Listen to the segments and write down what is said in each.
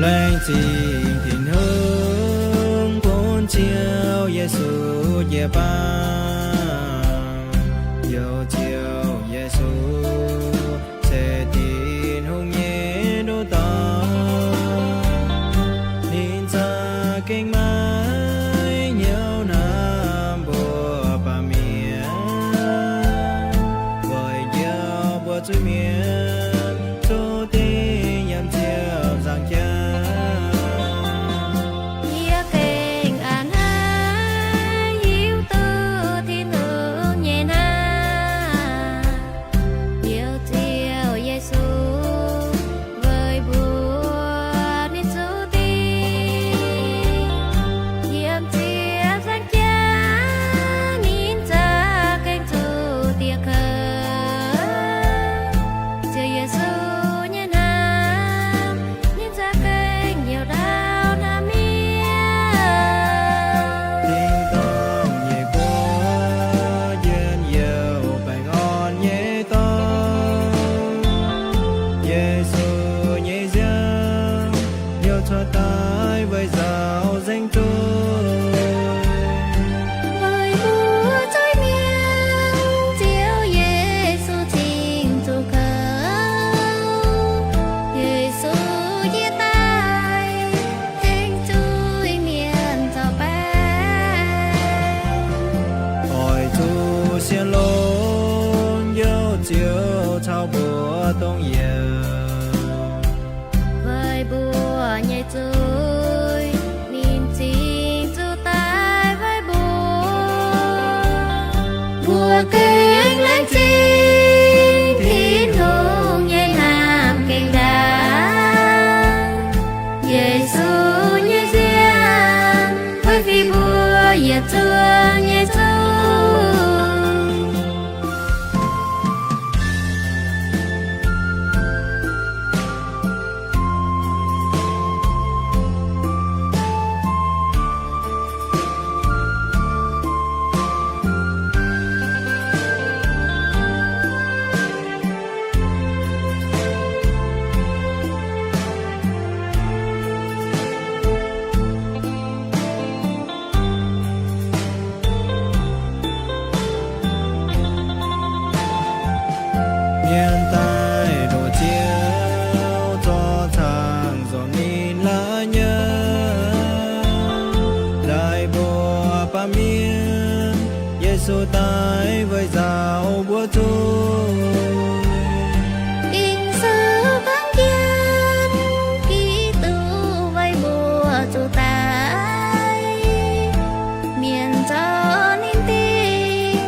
Laengz zingh Tin-Hungh bun Ziouv Yesu jiu-baang. Youc Ziouv Yesu se Tin-Hungh nyei nduqc dorngx. Ninh za'gengh maiv hnyouv hnamv mbuo baamh mienh, weic njoux mbuo zuiz-mienh zuqc dingh yiem Ziouv nzangc jaax. Yie gengh a'hneiv hiuv duqv Tin-Hungh nyei hnamv, Youc Ziouv Yesu weic mbuo ninh zuqc dingh yiem Ziouv nzangc jaax. Ninh za'gengh zuqc dieh kouv. Ziouv Yesu nyei hnamv, ninh za'gengh hnyouv ndau hnamv mienh. Tin-dorngh nyei guoqv njien-youh baengh orn nyei dorngx. Yesu nyei nziaamv hnyouv cuotv daaih weic nzaaux nzengc zuiz. Weic mbuo zuiz-mienh Ziouv Yesu cingx zuqc kouv. Yesu yie daaih tengx zuiz-mienh zaux baeqc. Oix zuqc sienx longx Youc Ziouv caux mbuo dongh yiemc. Weic mbuo nyei zuiz, ninh cingx zuqc daaih weic mbuo. Mbuo gengh laengz zingh Tin-Hungh nyei hnamv gengh ndaauv. Yesu nyei nziaamv weic fih mbuo yietc zungv nyei zungv. Mienh daaih ndoqc Ziouv zorqv caangh nzormc ninh la'nyauv. Daaih mbuo baamh mienh, Yesu daaih weic nzaaux mbuo zuiz. Dingc sou gorngv jienv Giduc weic mbuo zuqc daic, mienh zorqv ninh dingh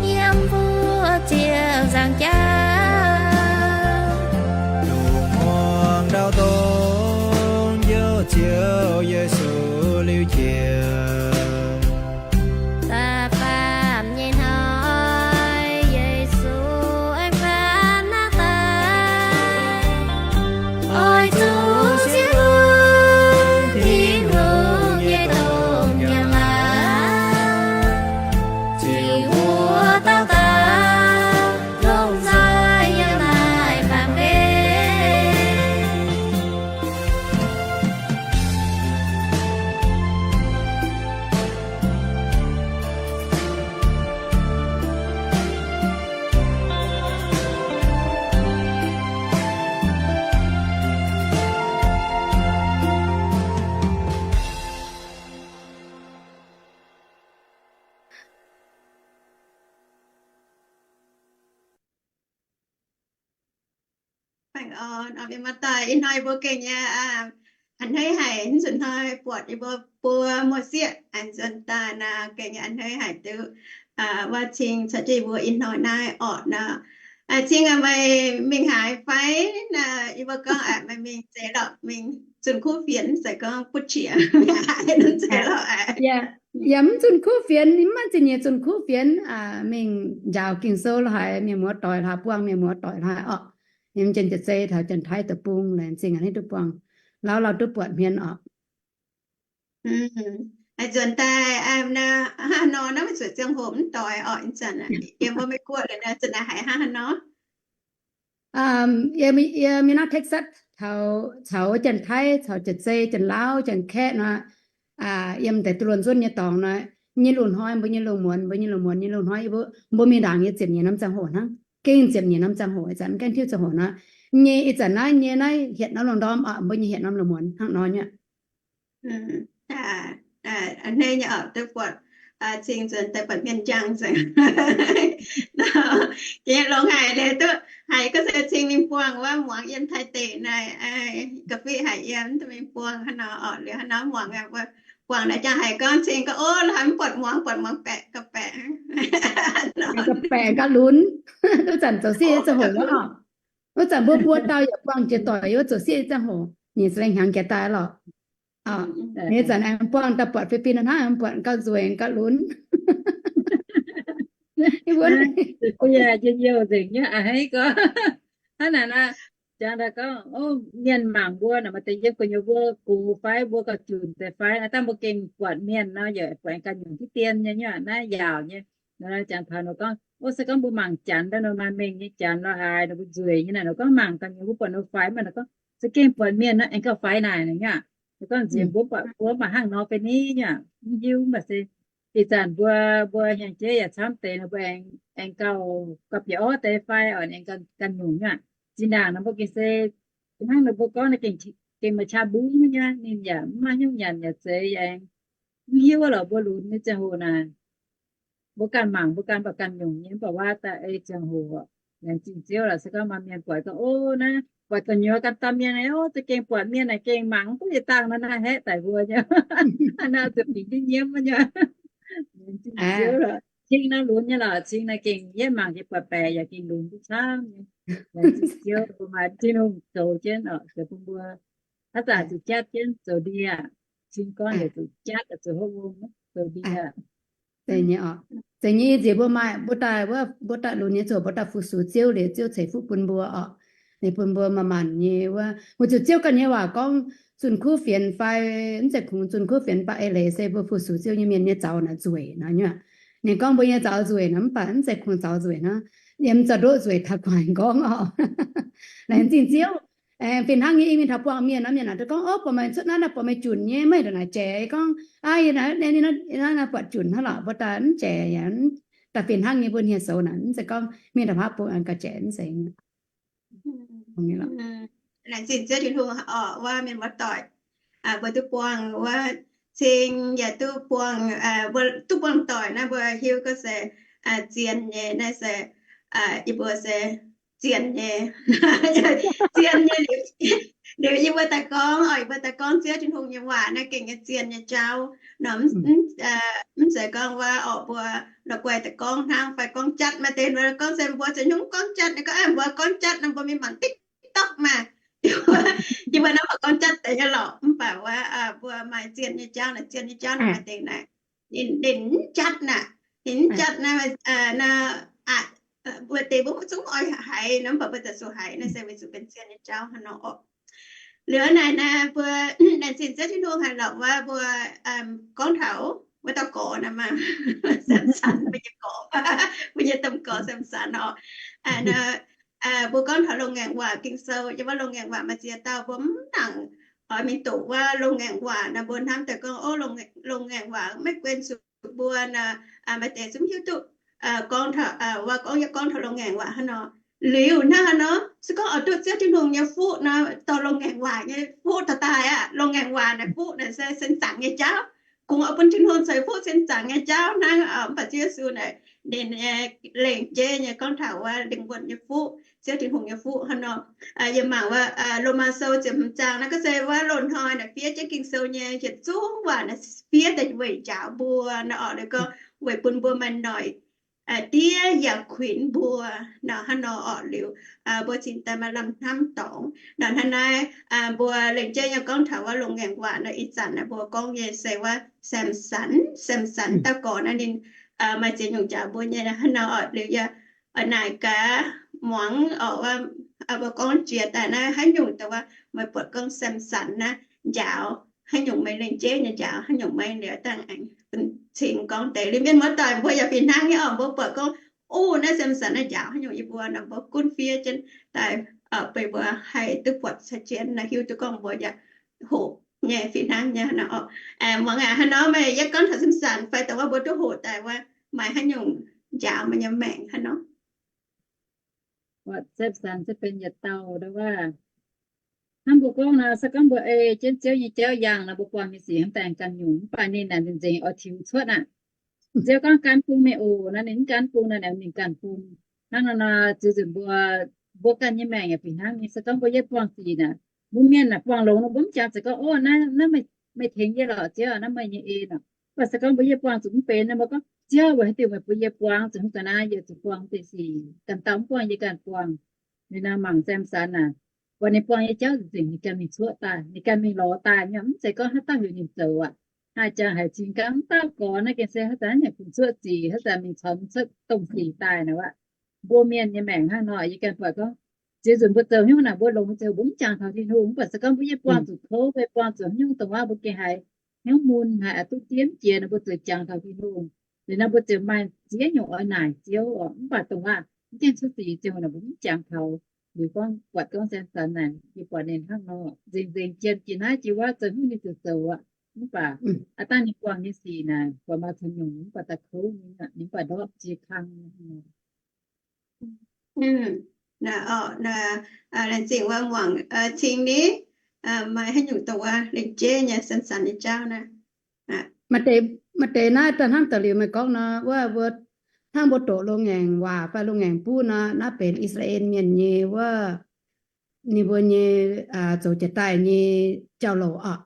yiem mbuo Ziouv nzangc jaax. Lungh muangx ndau dongh Youc Ziouv Yesu liuz jiex, da'faam nyei hnoi Yesu aengx faanv naqv daaih. Oix zuqc sienx longx Tin-Hungh nyei domh njaaux laangz, ziux wuov dauh daaih longc nzoih yiem naaiv baamh gen. Baengh orn, mienh muoz-doic, ih hnoi mbuo gengh nyei a'hneiv haic, mv nzunc hnoi buatc yie mbuo buo muoz-sieqv aengx nzuonx daaih nor, gengh nyei a'hneiv haic duqv waac cing caux jienv yie mbuo ih hnoi naaiv orqc nor. Cing aac, meih mingh haaix fai? Nor yie mbuo gorngv aac, meih mingh zeiz lorqc, mingh zunh kuv fienx, se gorngv butv qiex, zeiz lorqc aac. Yaac mv zunh kuv fienx, mv maaih zingh nyeic zunh kuv fienx, mingh njaaux Ging-Sou lorqc haic, mienh muoz-doic hlaax buangh, mienh muoz-doic hlaax orqc. Yiem Janx-Jaav-Zei taux Janx-Taiv deic-bung laengz zingh aqv, ninh duqv buangh, lauh lauh duqv buatc hmien orqc. Nzuonx daaih, hnangv haaix nor naaiv, zuqc ziangh hoc mv doix orqc, yiem mbuo Meiv Guoqv liuz nor, zuqc naaic haiz hnangv haaix nor. Yie mingh nor Texas, caux, caux Janx-Taiv, caux Janx-Zei, Janx-Lauv, Janx-Kaeqv nor, yiem deix duqv luonx nzuonv nyei dorngx nor, nyei loz-hnoi mbuo nyei loz-muonz, mbuo nyei loz-muonz nyei loz-hnoi, mbuo mingh ndaangc nyei ziepc nyeic norm ziangh hoc hnangv, gengh ziepc nyeic norm ziangh hoc, ih zanc mv gaengh tiuv ziangh hoc nor, nyei ih zanc naaiv nyei naaiv hietc norm lungh ndorm, mbuo nyei hietc norm loz-muonz hnangv nor nyei. Hneiv nyei oc, duqv buatc cing nzuonx daaih buatc mienh njang nzengc. Jiex longx haic liuz duqv haiz gorngv se cing mingh buangh wuov muangx yiem Taiv deic naaic, ga'fiqv haic yiem duqv mingh buangh haaix nor oc. Liuz haaix nor muangx, buangh naaic jaa haiz gorngv cing gorngv, ov, haaix mv buatc muangx, buatc muangx baeqc ga'baeqc, ga'baeqc ga'lunx. Wuov zanc zoux sieqv nyei ziangh hoc wuov oc. Wuov zanc mbuo buo dauh yaac buangh jiex doic, wuov zoux sieqv nyei ziangh hoc, nyic ziepc lengh hnyangx jiex daaih lorqc. Ih zanc aengx buangh daaih buatc fai fim hnangv, buatc gauh nzueic gauh lunx. Yie mbuo yaac njien-youh nzengc nyei a'hneiv gorngv. Hnangv naaic nor, jangx daaih gorngv, ov, mienh mangc mbuo nor, maaih deix yiem gu'nyuoz mbuo gox fai mbuo gauh junc deix fai, naaiv dangh mbuo gengh buatc mienh nor, yaac buatc ganh nyungc diqv dien nyei, nyei naaiv yaauc nyei. Jangx taux nor gorngv, ov, se gorngv mbuo mangc Janx daaih nor, maaih mengh nyei Janx lorqc haaix, nor mbuo nzueic nyei naaic, nor gorngv mangc ganh nyungc mbuo buatc nor faix maiv, nor gorngv se gengh buatc mienh nor aengx gauh faix naaic nyei aqv. Nor gorngv nziex mbuo buatc mbuo mangc hnangv nor fai ni nyei aqv, mv hiuv. Mv baac se ih zanc mbuo, mbuo hnyangx-jeiv yaac camv deix nor, mbuo aengx, aengx gauh, gauh bieqc orv deix fai oc, aengx ganh nyungc nyei aqv. Zinh ndaangc nor mbuo gengh se hnangv nor mbuo gorngv naaiv gengh, gengh maaih qaqv mbungv nyei, ninh yaac mv maaih hnyouv nyanc yaac zeiz, yaac aengx mv hiuv lorqc mbuo lunx nyei ziangh hoc naaic. Mbuo ganh mangc mbuo ganh baac ganh nyungc nyei, mv baac waac daaih ei ziangh hoc. Laengz zingh Ziouv lorqc, se gorngv maaih mienh buatc gorngv, ov, naaiv buatc gu'nyuoz ganh dauh mienh, ov, za'gengh buatc mienh naaic gengh mangc mv duqv yietc dangh nor, naaiv haeqv daic mbuo nyei. Naaiv zuqc bingx jienv nyiemv nyei. Laengz zingh Ziouv lorqc, cing naaiv lunx nyei lorqc, cing naaiv gengh yietv mangc jiex buatc baeqc yaac gengh lunx duqv camv nyei. Laengz zingh Ziouv, mbuo maaih Tin-Hungh zoux jienv oc, zoux bun mbuo haaix zanc zuqc jatv jienv zoux ndie, cing gorngv yaac zuqc jatv, zuqc hopv wuom zoux ndie. Zeiz nyei oc. Zeiz nyei, yie nziex mbuo maaih, mbuo daaih wuov, mbuo daaih lunx nyei ziouc mbuo daaih fu-sux Ziouv liuz, Ziouv ceix fuqv bun mbuo oc. Ninh bun mbuo manc-manc nyei wuov, weic zuqc Ziouv ganh nyei waac gorngv zunh kuv fienx fai mv zeiz kungx zunh kuv fienx baac eix leiz se mbuo fu-sux Ziouv nyei mienh nyei zaux naaic nzueic nor nyei. Ninh gorngv mbuo nyei zaux nzueic nor, mv baac mv zeiz kungx zaux nzueic hnangv. Yiem zaux ndoqv nzueic taux gu'nguaaic gorngv oc. Laengz zingh Ziouv. Fih hnangv nyei, yie mingh taux buangh mienh nor, mienh naaic duqv gorngv, ov, buatc meih cuotv naaiv, buatc meih junc nyei, meih ndongc naaic jaic. Gorngv, aa, yie naaiv, naaiv, naaiv buatc junc hnangv lorqc, mbuo daaih mv jaic, daaih fih hnangv nyei mbuo nyei soux naaic, mv zeiz gorngv mingh taux haaix bung gauh jaic, mv zeiz. Laengz zingh Ziouv Tin-Hungh oc, wuov mienh muoz-doic, mbuo duqv buangh wuov cing yaac duqv buangh, mbuo duqv buangh doic naaiv mbuo hiuv gorngv se zien nyei, naaiv se yie mbuo se zien nyei. Zien nyei liuz, liuz yie mbuo daaih gorngv, oc, yie mbuo daaih gorngv Ziouv Tin-Hungh nyei waac naaiv gengh nyei zien nyei jauv nor. Mv zeiz gorngv wuov, oc, mbuo la'guaih daaih gorngv hnangv fai gorngv jatv. Maaih deix mbuo gorngv se mbuo za'nyungc gorngv jatv, ninh gorngv, aa, mbuo gorngv jatv nor mbuo mingh mangc TikTok maah. Yie mbuo naaiv mbuo gorngv jatv deix nyei lorqc, mv baac wuov mbuo maaih zien nyei jauv naaic, zien nyei jauv naaic maaih deix naaic ninh mv jatv naaic, ninh mv jatv naaiv, naaiv, mbuo deix mbuo mv zungv oix haiz nor, mv baac mbuo za'gengh haiz naaiv se weic zuqc benx zien nyei jauv hnangv nor oc. Liuz naaic naaiv mbuo laengz zingh Ziouv Tin-Hungh haic lorqc, wuov mbuo gorngv taux wuov dauh gorx naaic maah, Samson, mbuo nyei gorx, mbuo nyei domh gorx Samson oc. Mbuo gorngv taux loz-ngaengc waac Ging-Sou, yiem wuov loz-ngaengc waac maaih ziex dauh mbuo mv nangc oix mingh doqc wuov loz-ngaengc waac nor, mbuo hnamv deix gorngv, ov, loz-ngaengc waac maiv guen zuqc mbuo nor, maaih deix zungv hiuv duqv gorngv taux, wuov gorngv, yie gorngv taux loz-ngaengc waac hnangv nor. Liuz hnangv haaix nor, se gorngv oix duqv Ziouv Tin-Hungh nyei fuqv nor, dorh loz-ngaengc waac nyei fuqv daaih daaih aqv. Loz-ngaengc waac naaic fuqv naaic se sin zaangc nyei jauv. Kungx oix bun Tin-Hungh ceix fuqv sin zaangc nyei jauv hnangv. Mv baac Ziouv Yesu naaic ninh nyei lengc jeiv nyei gorngv taux wuov lingh wuonh nyei fuqv, Ziouv Tin-Hungh nyei fuqv hnangv nor. Yie mangc wuov Lomaa Sou ziepc hmz zaang naaiv, gorngv se wuov loz-hnoi naaic fiev jienv Ging-Sou nyei yietc zungv waac naaic fiev daaih weic njaaux mbuo nor orqc. Liuz gorngv weic bun mbuo maaih noic diev yaac kuinx mbuo nor, hnangv nor orqc. Liuz mbuo cingx daaih maaih lamh hnamv dorngx nor. Hnangv naaiv mbuo lengc jeiv nyei gorngv taux wuov loz-ngaengc waac nor, ih zanc naaic mbuo gorngv nyei se wuov Samson. Samson dauh gorx naaiv ninh maaih ziex nyungc njaaux mbuo nyei hnangv nor orqc. Liuz yaac naaic gaax muangx orqc, wuov mbuo gorngv jiex daaih naaiv haaix nyungc daaih wuov meih buatc gorngv Samson naaiv njaaux haaix nyungc, meih lengc jeiv nyei njaaux haaix nyungc, meih liuz dangh aengx cingx gorngv deix. Liuz mienh muoz-doic mbuo yaac fih hnangv nyei orqc, mbuo buatc gorngv, ov, naaiv Samson naaiv njaaux haaix nyungc yie mbuo nor, mbuo gunv fiev jienv daaih beiv mbuo haih duqv buatc caux jienv nor, hiuv duqv gorngv mbuo yaac hoqc nyei fih hnangv nyei nor. Muangx aac, haaix nor meih yie gorngv taux Samson fai dongh wuov mbuo duqv hoqc daaih wuov, maaih haaix nyungc njaaux meih nyei maengc haaix nor? Samson se benx yietc dauh ndo wuov. Hnangv mbuo gorngv nor, se gorngv mbuo ei jienv Ziouv nyei jauv yangh nor, mbuo buangh nyei sic hnangv daaih ganh nyungc. Mv baac ninh naaic nzengc oix tiux cuotv aqv. Ziouv gorngv gan bung meih oc nor, ninh mv gan bung nor, ninh mingh ganh bung. Hnangv nor nor, ziux nzunc mbuo, mbuo ganh nyei maengc yaac fih hnangv nyei. Se gorngv mbuo yietv buangh sic naaic, mbuo mienh naaic buangh longx nor, mbuo mv jangx ziouc gorngv, Ov, naaiv, naaiv meih tengx yie lorqc, Ziouv, naaiv meih nyei en oc. Mv baac se gorngv mbuo yietv buangh zuqc mv benx nor, mbuo gorngv, Ziouv, weic haaix diuc meih bun yie buangh zuqc hnangv ga'naaiv, yie zuqc buangh deix sic ganh dauh mv buangh, yie ganh buangh. Ninh nor mangc Samson naaic, buatc ninh buangh nyei jauv nzengc, ninh ganh mingh cuotv daaih, ninh ganh mingh lorz daaih nyei, mv zeiz gorngv haaix dauh heuc ninh zoux aqv. Haih jangx haic cingx gaax mv dauh gorx naaiv gengh se haaix zanc yaac kungx cuotv sic, haaix zanc mingh caux cuotv domh sic daaih nor aqv. Mbuo mienh nyei maengc hnangv nor, yie ganh buatc gorngv, ziux nzunc mbuo zoux haaix nyungc naaic, mbuo longx ziouc mbuo mv jangx taux Tin-Hungh. Mv baac se gorngv mbuo yietv buangh zuqc kouv fai buangh zuqc haaix nyungc dongh wuov mbuo gengh haiz hnyouv mun, haiz duqv diev mv jiex nor, mbuo ziouc jangx taux Tin-Hungh. Liuz nor mbuo ziouc maaih ziex nyungc oix naaic Ziouv oc. Mv baac dongh wuov mv gaengh cuotv sic ziangh hoc naaic mbuo mv jangx taux. Liuz gorngv buatc gorngv Samson naaic, yie buatc ninh hnangv nor, nzengc nzengc jien jiex naaiv jiex wuov zoux haaix nyungc ninh ziouc zoux aqv. Mv baac aav dangh ninh buangh nyei sic naaic, buatc maaih caux nyungc mv baac daaih kouv nyei, ninh mv baac ndortv jiex kang nyei. Laengz zingh wuov muangx cingx ni, maaih haaix nyungc dongh wuov lengc jeiv nyei Samson nyei jauv naaiv. Maaih deix naaiv daaih hnangv da'liuz meih gorngv nor, wuov mbuo hnangv mbuo doqc loz-ngaengc waac fai loz-ngaengc buv nor, naaiv benx I^saa^laa^en Mienh nyei wuov, ninh mbuo nyei zoux jiex daaih nyei jauv-louc oc.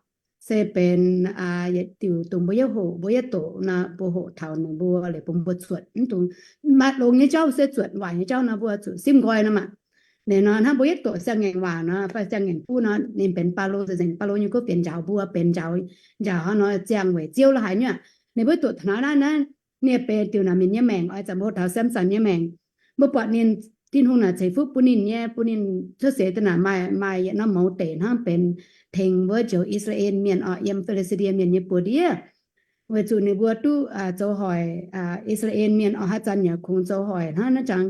Se benx yietc diuc dongh mbuo yietv hoqc, mbuo yietv doqc nor, mbuo hoqc taux ninh mbuo liuz bun mbuo cuotv. Mv dungx maaih longx nyei jauv se cuotv, waaic nyei jauv nor mbuo zuqc simv nqoi nor maah. Ninh nor hnangv mbuo yietv doqc siang-ngaengc waac nor fai siang-ngaengc buv nor, ninh benx Baulo, nzengc Baulo nyei kuv fienx njaaux mbuo, benx njaaux, njaaux hnangv nor ziangh weic Ziouv la'haaix nyungc. Ninh mbuo doqc taux naaiv naaiv, ninh benx diuc naaic mienh nyei maengc oix zanc mbuo hoqc taux Samson nyei maengc. Mbuo buatc ninh, Tin-Hungh naaic ceix fuqv bun ninh nyei, bun ninh cuotv seix daaih naaic maaih, maaih yietc norm mouz deic hnangv benx tengx wuov njoux I^saa^laa^en Mienh oc yiem Fi^li^saa^die Mienh nyei buoz-ndiev. Weic zuqc ninh mbuo duqv zoux hoic I^saa^laa^en Mienh oc, haaix zanc yaac kungx zoux hoic hnangv naaiv jangx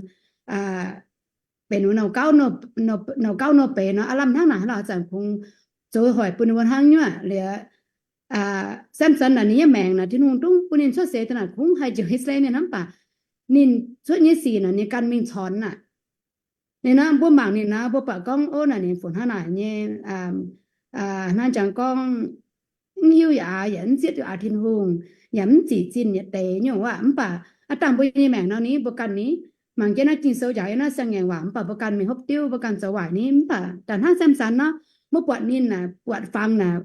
benx wuov nouh gauv nouh beiz nor, aav lamh hnangv naaic, haaix zanc kungx zoux hoic bun ninh mbuo hnangv nyungc liuz. Samson naaic ninh nyei maengc naaic Tin-Hungh dungv bun ninh cuotv seix daaih naaic kungx haih njoux I^saa^laa^en Mienh hnangv, mv baac ninh cuotv nyei sic naaic ninh ganh mingh cornx aqv. Ninh nor mbuo mangc ninh nor, mbuo buatc gorngv, ov, naaic ninh funx hnangv naaic nyei, hnangv jangx gorngv mv hiuv yaac aax, yaac mv zieqv duqv aax Tin-Hungh, yaac mv zic zinh yietc deix nyungc waac. Mv baac aav dangh mbuo nyei maengc nor ni, mbuo ganh ni mangc jienv naaiv Ging-Sou njaaux yiem naaiv siang-ngaengc waac, mv baac mbuo ganh mingh hopv diuv, mbuo ganh zoux waaic ni. Mv baac daaih hnangv Samson nor, mbuo buatc ninh naaic, buatc fangx naaic,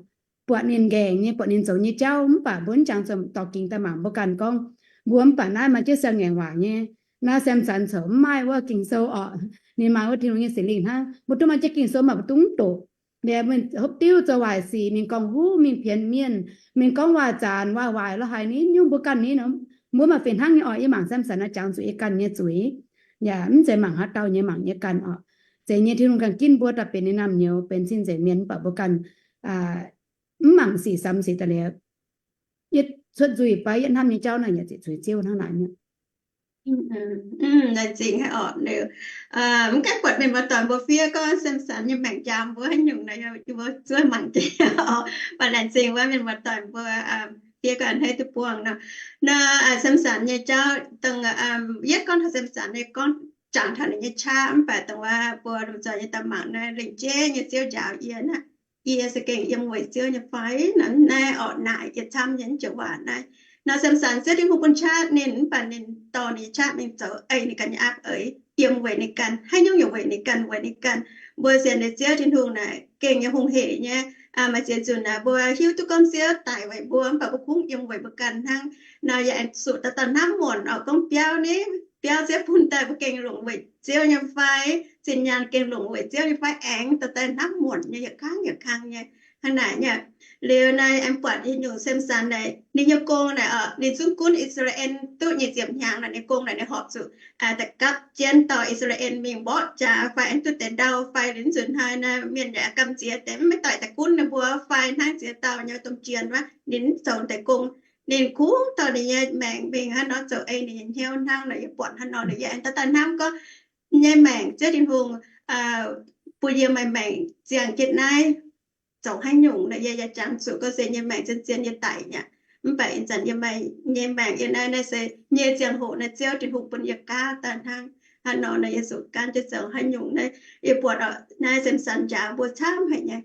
buatc ninh nqaengc nyei, buatc ninh zoux nyei jauv, mv baac mbuo mv jangx zoux dorh gingx daaih mangc mbuo ganh gorngv, mbuo mv baac naaiv maaih jienv siang-ngaengc waac nyei. Naaiv Samson corc mv maaih wuov Ging-Sou orqc, ninh maaih wuov Tin-Hungh nyei Singx Lingh hnangv. Mbuo duqv maaih jienv Ging-Sou mv baac mbuo duqv mv doqc. Mbuo hopv diuv zoux waaic sic, mingh gorngv huv, mingh pienx mienh, mingh gorngv waac-zaanc waac-waaic la'haaix ni nyungc mbuo ganh ni nor, mbuo maaih fih hnangv nyei orqc. Yie mangc Samson naaiv jangx zuqc yie ganh nyei zuiz, yaac mv zeiz mangc haaix dauh nyei, mangc yie ganh orqc. Zeiz nyei, Tin-Hungh ganh ginv mbuo daaih benx ninh naamh nyouz, benx cing-nzengc mienh, mv baac mbuo ganh mv mangc sic samx sic da'liuz, yietv cuotv nzuih fai yietv hnamv nyei jauv naaic yaac ziqc zuiz Ziouv hnangv naaic nyei. Laengz zingh haic orqc. Mv gaengh buatc mienh muoz-doic mbuo fiev gorngv Samson nyei maengc njaaux mbuo haaix nyungc nor, yie mbuo zuov mangc jiex orqc. Mv baac laengz zingh wuov mienh muoz-doic mbuo fiev gorngv a'hneiv duqv buangh nor. Nor Samson nyei jauv dongh yietv gorngv taux Samson nyei, gorngv jangx taux ninh nyei qaqv, mv baac dongh wuov mbuo lomh nzoih nyei daaih mangc naaiv lengc jeiv nyei Ziouv njaaux yie naaiv, yie se gengh yiem weic Ziouv nyei fai? Naaiv orqc naaic yie camv nyei mv joux waac naaiv. Nor Samson Ziouv Tin-Hungh bun qaqv ninh, mv baac ninh dorh ninh nyei qaqv mingh zoux ei ninh ganh nyei aapv eix, yiem weic ninh ganh, haaix nyungc yaac weic ninh ganh, weic ninh ganh. Mbuo sienx liuz Ziouv Tin-Hungh naaic gengh nyei hungh heic nyei. Maaih ziex nzunc naaic mbuo hiuv duqv gorngv Ziouv daic weic mbuo, mv baac mbuo kungx yiem weic mbuo ganh hnangv. Nor yaac aengx zuqc dauh dauh hnamv muonc orqc, gorngv biauv ni, biauv Ziouv bun daaih mbuo gengh longc weic Ziouv nyei fai? Zinh nyaanh gengh longc weic Ziouv nyei fai? Aengx dauh dauh hnamv muonc nyei, yietc kangv yietc kangv nyei hnangv naaic nyei. Liuz naaiv aengx buatc nyungc Samson naaic, ninh nyei gong naaic, ninh zungv gunv I^saa^laa^en duqv nyic ziepc hnyangx naaic, ninh gong naaic ninh horpc zuqc daaih gapv jienv dorh I^saa^laa^en mingh mborqv jaax fai aengx duqv deix ndau fai. Liuz nzunc hnoi naaiv mienh yaac gamh nziex deix, mv daaih daaih gunv ninh mbuo fai hnangv ziex dauh nyei domh jien wuov, ninh mv zoux deix gong. Ninh kungx dorh ninh nyei maengc mingh hnangv nor zoux ei ninh nyei hnyouv hnangv. Nor yie buatc hnangv nor, yie aengx daaih hnamv gorngv nyei maengc Ziouv Tin-Hungh bun yie maaih maengc ziangh jienv naaiv zoux haaix nyungc nor, yie yaac jangx zuqc gorngv se nyei maengc zien-zien nyei daic mi'aqv. Mv baac ih zanc yie maaih nyei maengc yiem naaiv, naaiv se nyei ziangh hoc naaiv Ziouv Tin-Hungh bun yie gaav daaih hnangv. Hnangv nor naaiv yie zuqc gaanv jienv zoux haaix nyungc naaiv, yie buatc orqc, naaiv Samson njaaux mbuo camv haic nyei.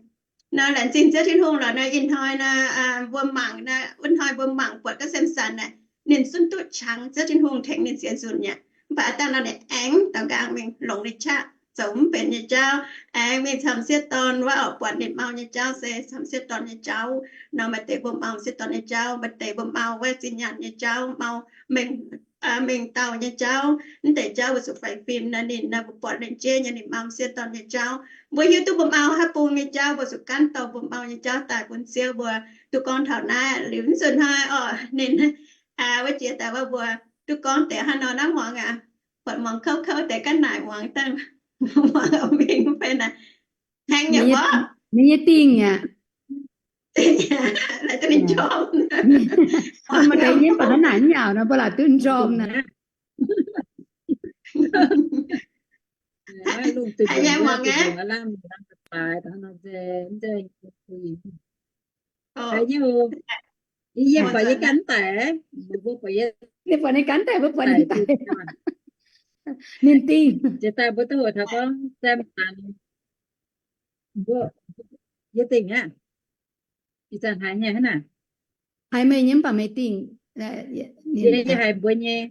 Naaiv laengz zingh Ziouv Tin-Hungh lorqc, naaiv ih hnoi naaiv mbuo mangc naaiv, wuov hnoi mbuo mangc buatc gorngv Samson naaiv, ninh zungv duqv qangx Ziouv Tin-Hungh tengx ninh sienx nzunc mi'aqv. Mv baac aav dangh nor ninh aengx daaux nqaang mingh longc ninh qaqv zoux mv benx nyei jauv, aengx mingh camv sieqv dorn wuov orqc, buatc ninh mau nyei jauv se camv sieqv dorn nyei jauv. Nor maaih deix mbuo mau sieqv dorn nyei jauv, maaih deix mbuo mau wuov zinh nyaanh nyei jauv, mau mengh, mengh dauh nyei jauv. Mv deix jauv mbuo zuqc faix fim nor, ninh nor mbuo buatc lengc jeiv nyei ninh mau sieqv dorn nyei jauv. Mbuo hiuv duqv mbuo mau haaix bung nyei jauv, mbuo zuqc gaanv dorh mbuo mau nyei jauv daaih bun Ziouv mbuo duqv gorngv taux naaiv liuz nzunc hnoi orqc, ninh wuov jiex daaih wuov mbuo duqv gorngv deix hnangv nor naaiv muangx aqv. Buatc muangx kouv kouv deix ga'naaic muangx dangh, muangx mingh fai naaic, hnangv nyei orqc, ninh nyei dingh aqv. Maaih deix nyei mv baac hnangv naaic mv yaac nor mbuo laaic duqv njormh naaic. Yie buatc yie ganh daic, ninh buatc ninh ganh daic, mbuo buatc ninh daic. Ninh dingh. Jiex daaih mbuo duqv hoqc taux gorngv Samson, mbuo, yie dingh aqv. Ih zanc haiz nyei hnangv naaic. Haiz meih nyei mv baac meih dingh. Yie haiz mbuo nyei.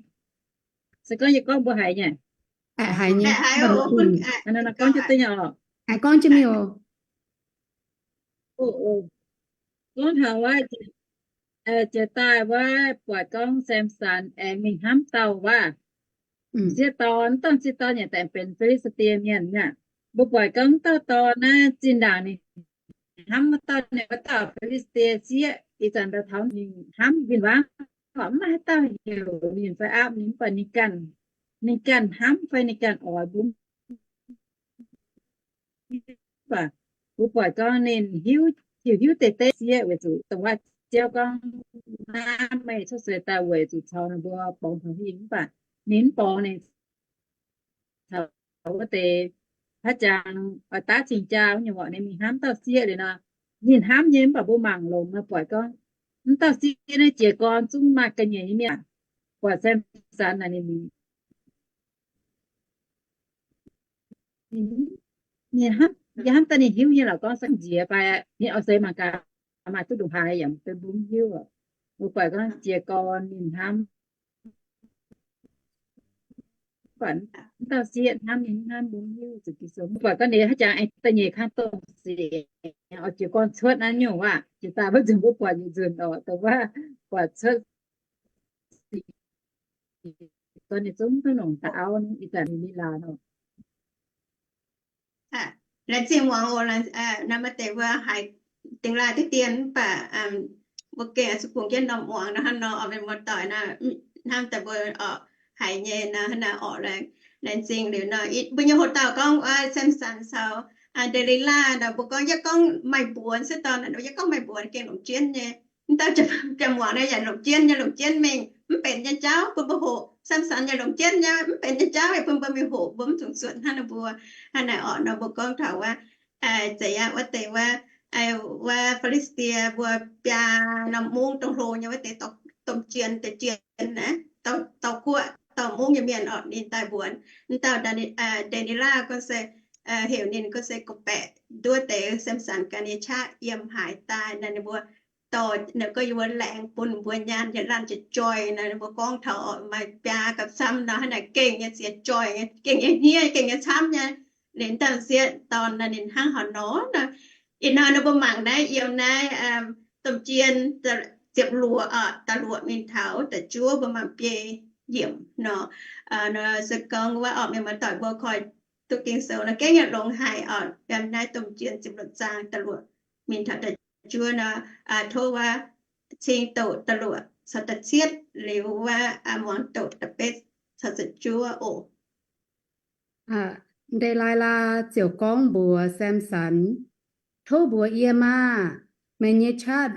Se gorngv yie gorngv mbuo haiz nyei. Haiz nyei. Gorngv jienv mingh oc. Gorngv taux wuov, jiex daaih wuov buatc gorngv Samson aengx mingh hnamv dauh wuov sieqv dorn, dangh sieqv dorn yaac daaih benx Fi^li^saa^die Mienh aqv. Mbuo buatc gorngv dauh dorn naaiv zinh ndaangc ninh hnamv wuov dauh, ninh wuov dauh Fi^li^saa^die Sieqv. Ih zanc daaih taux ninh hnamv win-wangv, mv maaih haaix dauh heuc ninh fai aapv ninh, mv baac ninh ganh, ninh ganh hnamv fai ninh ganh oix mbuo. Mv baac mbuo buatc gorngv ninh hiuv, hiuv, hiuv deix deix sieqv weic zuqc dongh wuov Ziouv gorngv, naaiv meih cuotv seix daaih weic zuqc caux ninh mbuo borngz taux hingh, mv baac ninh mv borngz, ninh caux wuov deix haaix jangx oix daav cing-jaa nyei orqc, ninh mingh hnamv dauh sieqv liuz nor, ninh hnamv nyei. Mv baac mbuo mangc longx nor buatc gorngv, mv dauh sieqv naaiv jiez gorn zungv maaih ga'nyiec nyei mienh. Buatc Samson naaic ninh, ninh hnamv, yie hnamv daaih ninh hiuv nyei lorqc, gorngv se nziex fai ninh oix seix mangc gaax maaih duqv ndongc haaix yaac mv benx mbuo mv hiuv oc. Mbuo buatc gorngv jiez gorn ninh hnamv, mv baac mv dauh sieqv hnamv ninh mv hnamv mbuo mv hiuv. Zuqc Ging-Sou mbuo buatc gorngv ninh haaix jangx aengx da'nyeic kangv dongh sic oix jiez gorn cuotv naaiv nyungc waac. Jiex daaih wuov nzunc mbuo buatc nyei nzunc oc, dongh wuov buatc cuotv gorngv ninh zungv duqv longc da'auv, ih zanc ninh lingh laanh oc. Laengz zingh muangx oc, naaiv maaih deix mbuo haiz dingx laaih diqv dien, mv baac mbuo gengh zuqc bungx jienv norm muangx nor, hnangv nor oix mienh muoz-doic nor, hnamv daaih mbuo oc haiz nyei nor, hnangv naaiv orqc. Laengz zingh liuz nor, mbuo nyei hoc dauh gorngv Samson caux Ndelilaa nor, mbuo gorngv, yie gorngv maaih mbuonx sieqv dorn, yie gorngv maaih mbuonx gengh longc jienv nyei. Mv dauh jaa-muangx naaiv yaac longc jienv nyei, longc jienv mingh mv benx nyei jauv bun mbuo hoqc. Samson yaac longc jienv nyei, mv benx nyei jauv bun mbuo mingh hoqc, mbuo mv dungx zuotc hnangv nor mbuo. Hnangv naaic orqc nor mbuo gorngv taux wuov, zeiz aqv, wuov deix wuov, wuov Fi^li^saa^die mbuo biaa norm mungv dongh hlo nyei wuov deix domh jien, deix jien naaiv, dauh guoqv, dauh mungv nyei mienh orqc, ninh daaih mbuonx. Mv dauh Ndelilaa gorngv se, heuc ninh gorngv se gorngv-baeqc nduov deix Samson ganh nyei qaqv yiem haaix daaih nor, ninh mbuo dorh ninh gorngv yie mbuo laengz bun mbuo nyaanh yietc laanh jiez joih nor, ninh mbuo gorngv taux orqc maaih biaa gapv camv nor, hnangv naaic gengh nyei ziex joih nyei, gengh nyei hniev, gengh nyei camv nyei. Ninh dauh sieqv dorn nor ninh hnangv haaix nor nor. Ih hnoi nor mbuo mangc naaiv yiem naaiv domh jien ziepc luoqc, da'luoqc mingh taux da'juov mbuo mangc biei yiemc nor. Se gorngv wuov orqc mienh muoz-doic mbuo koi duqv Ging-Sou nor gengh yaac longx haic orqc. Yiem naaiv domh jien ziepc luoqc zaang da'luoqc mingh taux da'juov nor, tov wuov cing doqc da'luoqc caux da'cietv liuz wuov muangx doqc da'betv caux da'juov oc. Ndelilaa ziouc gorngv mbuox Samson, Tov mbuox yie maah! Meih nyei qaqv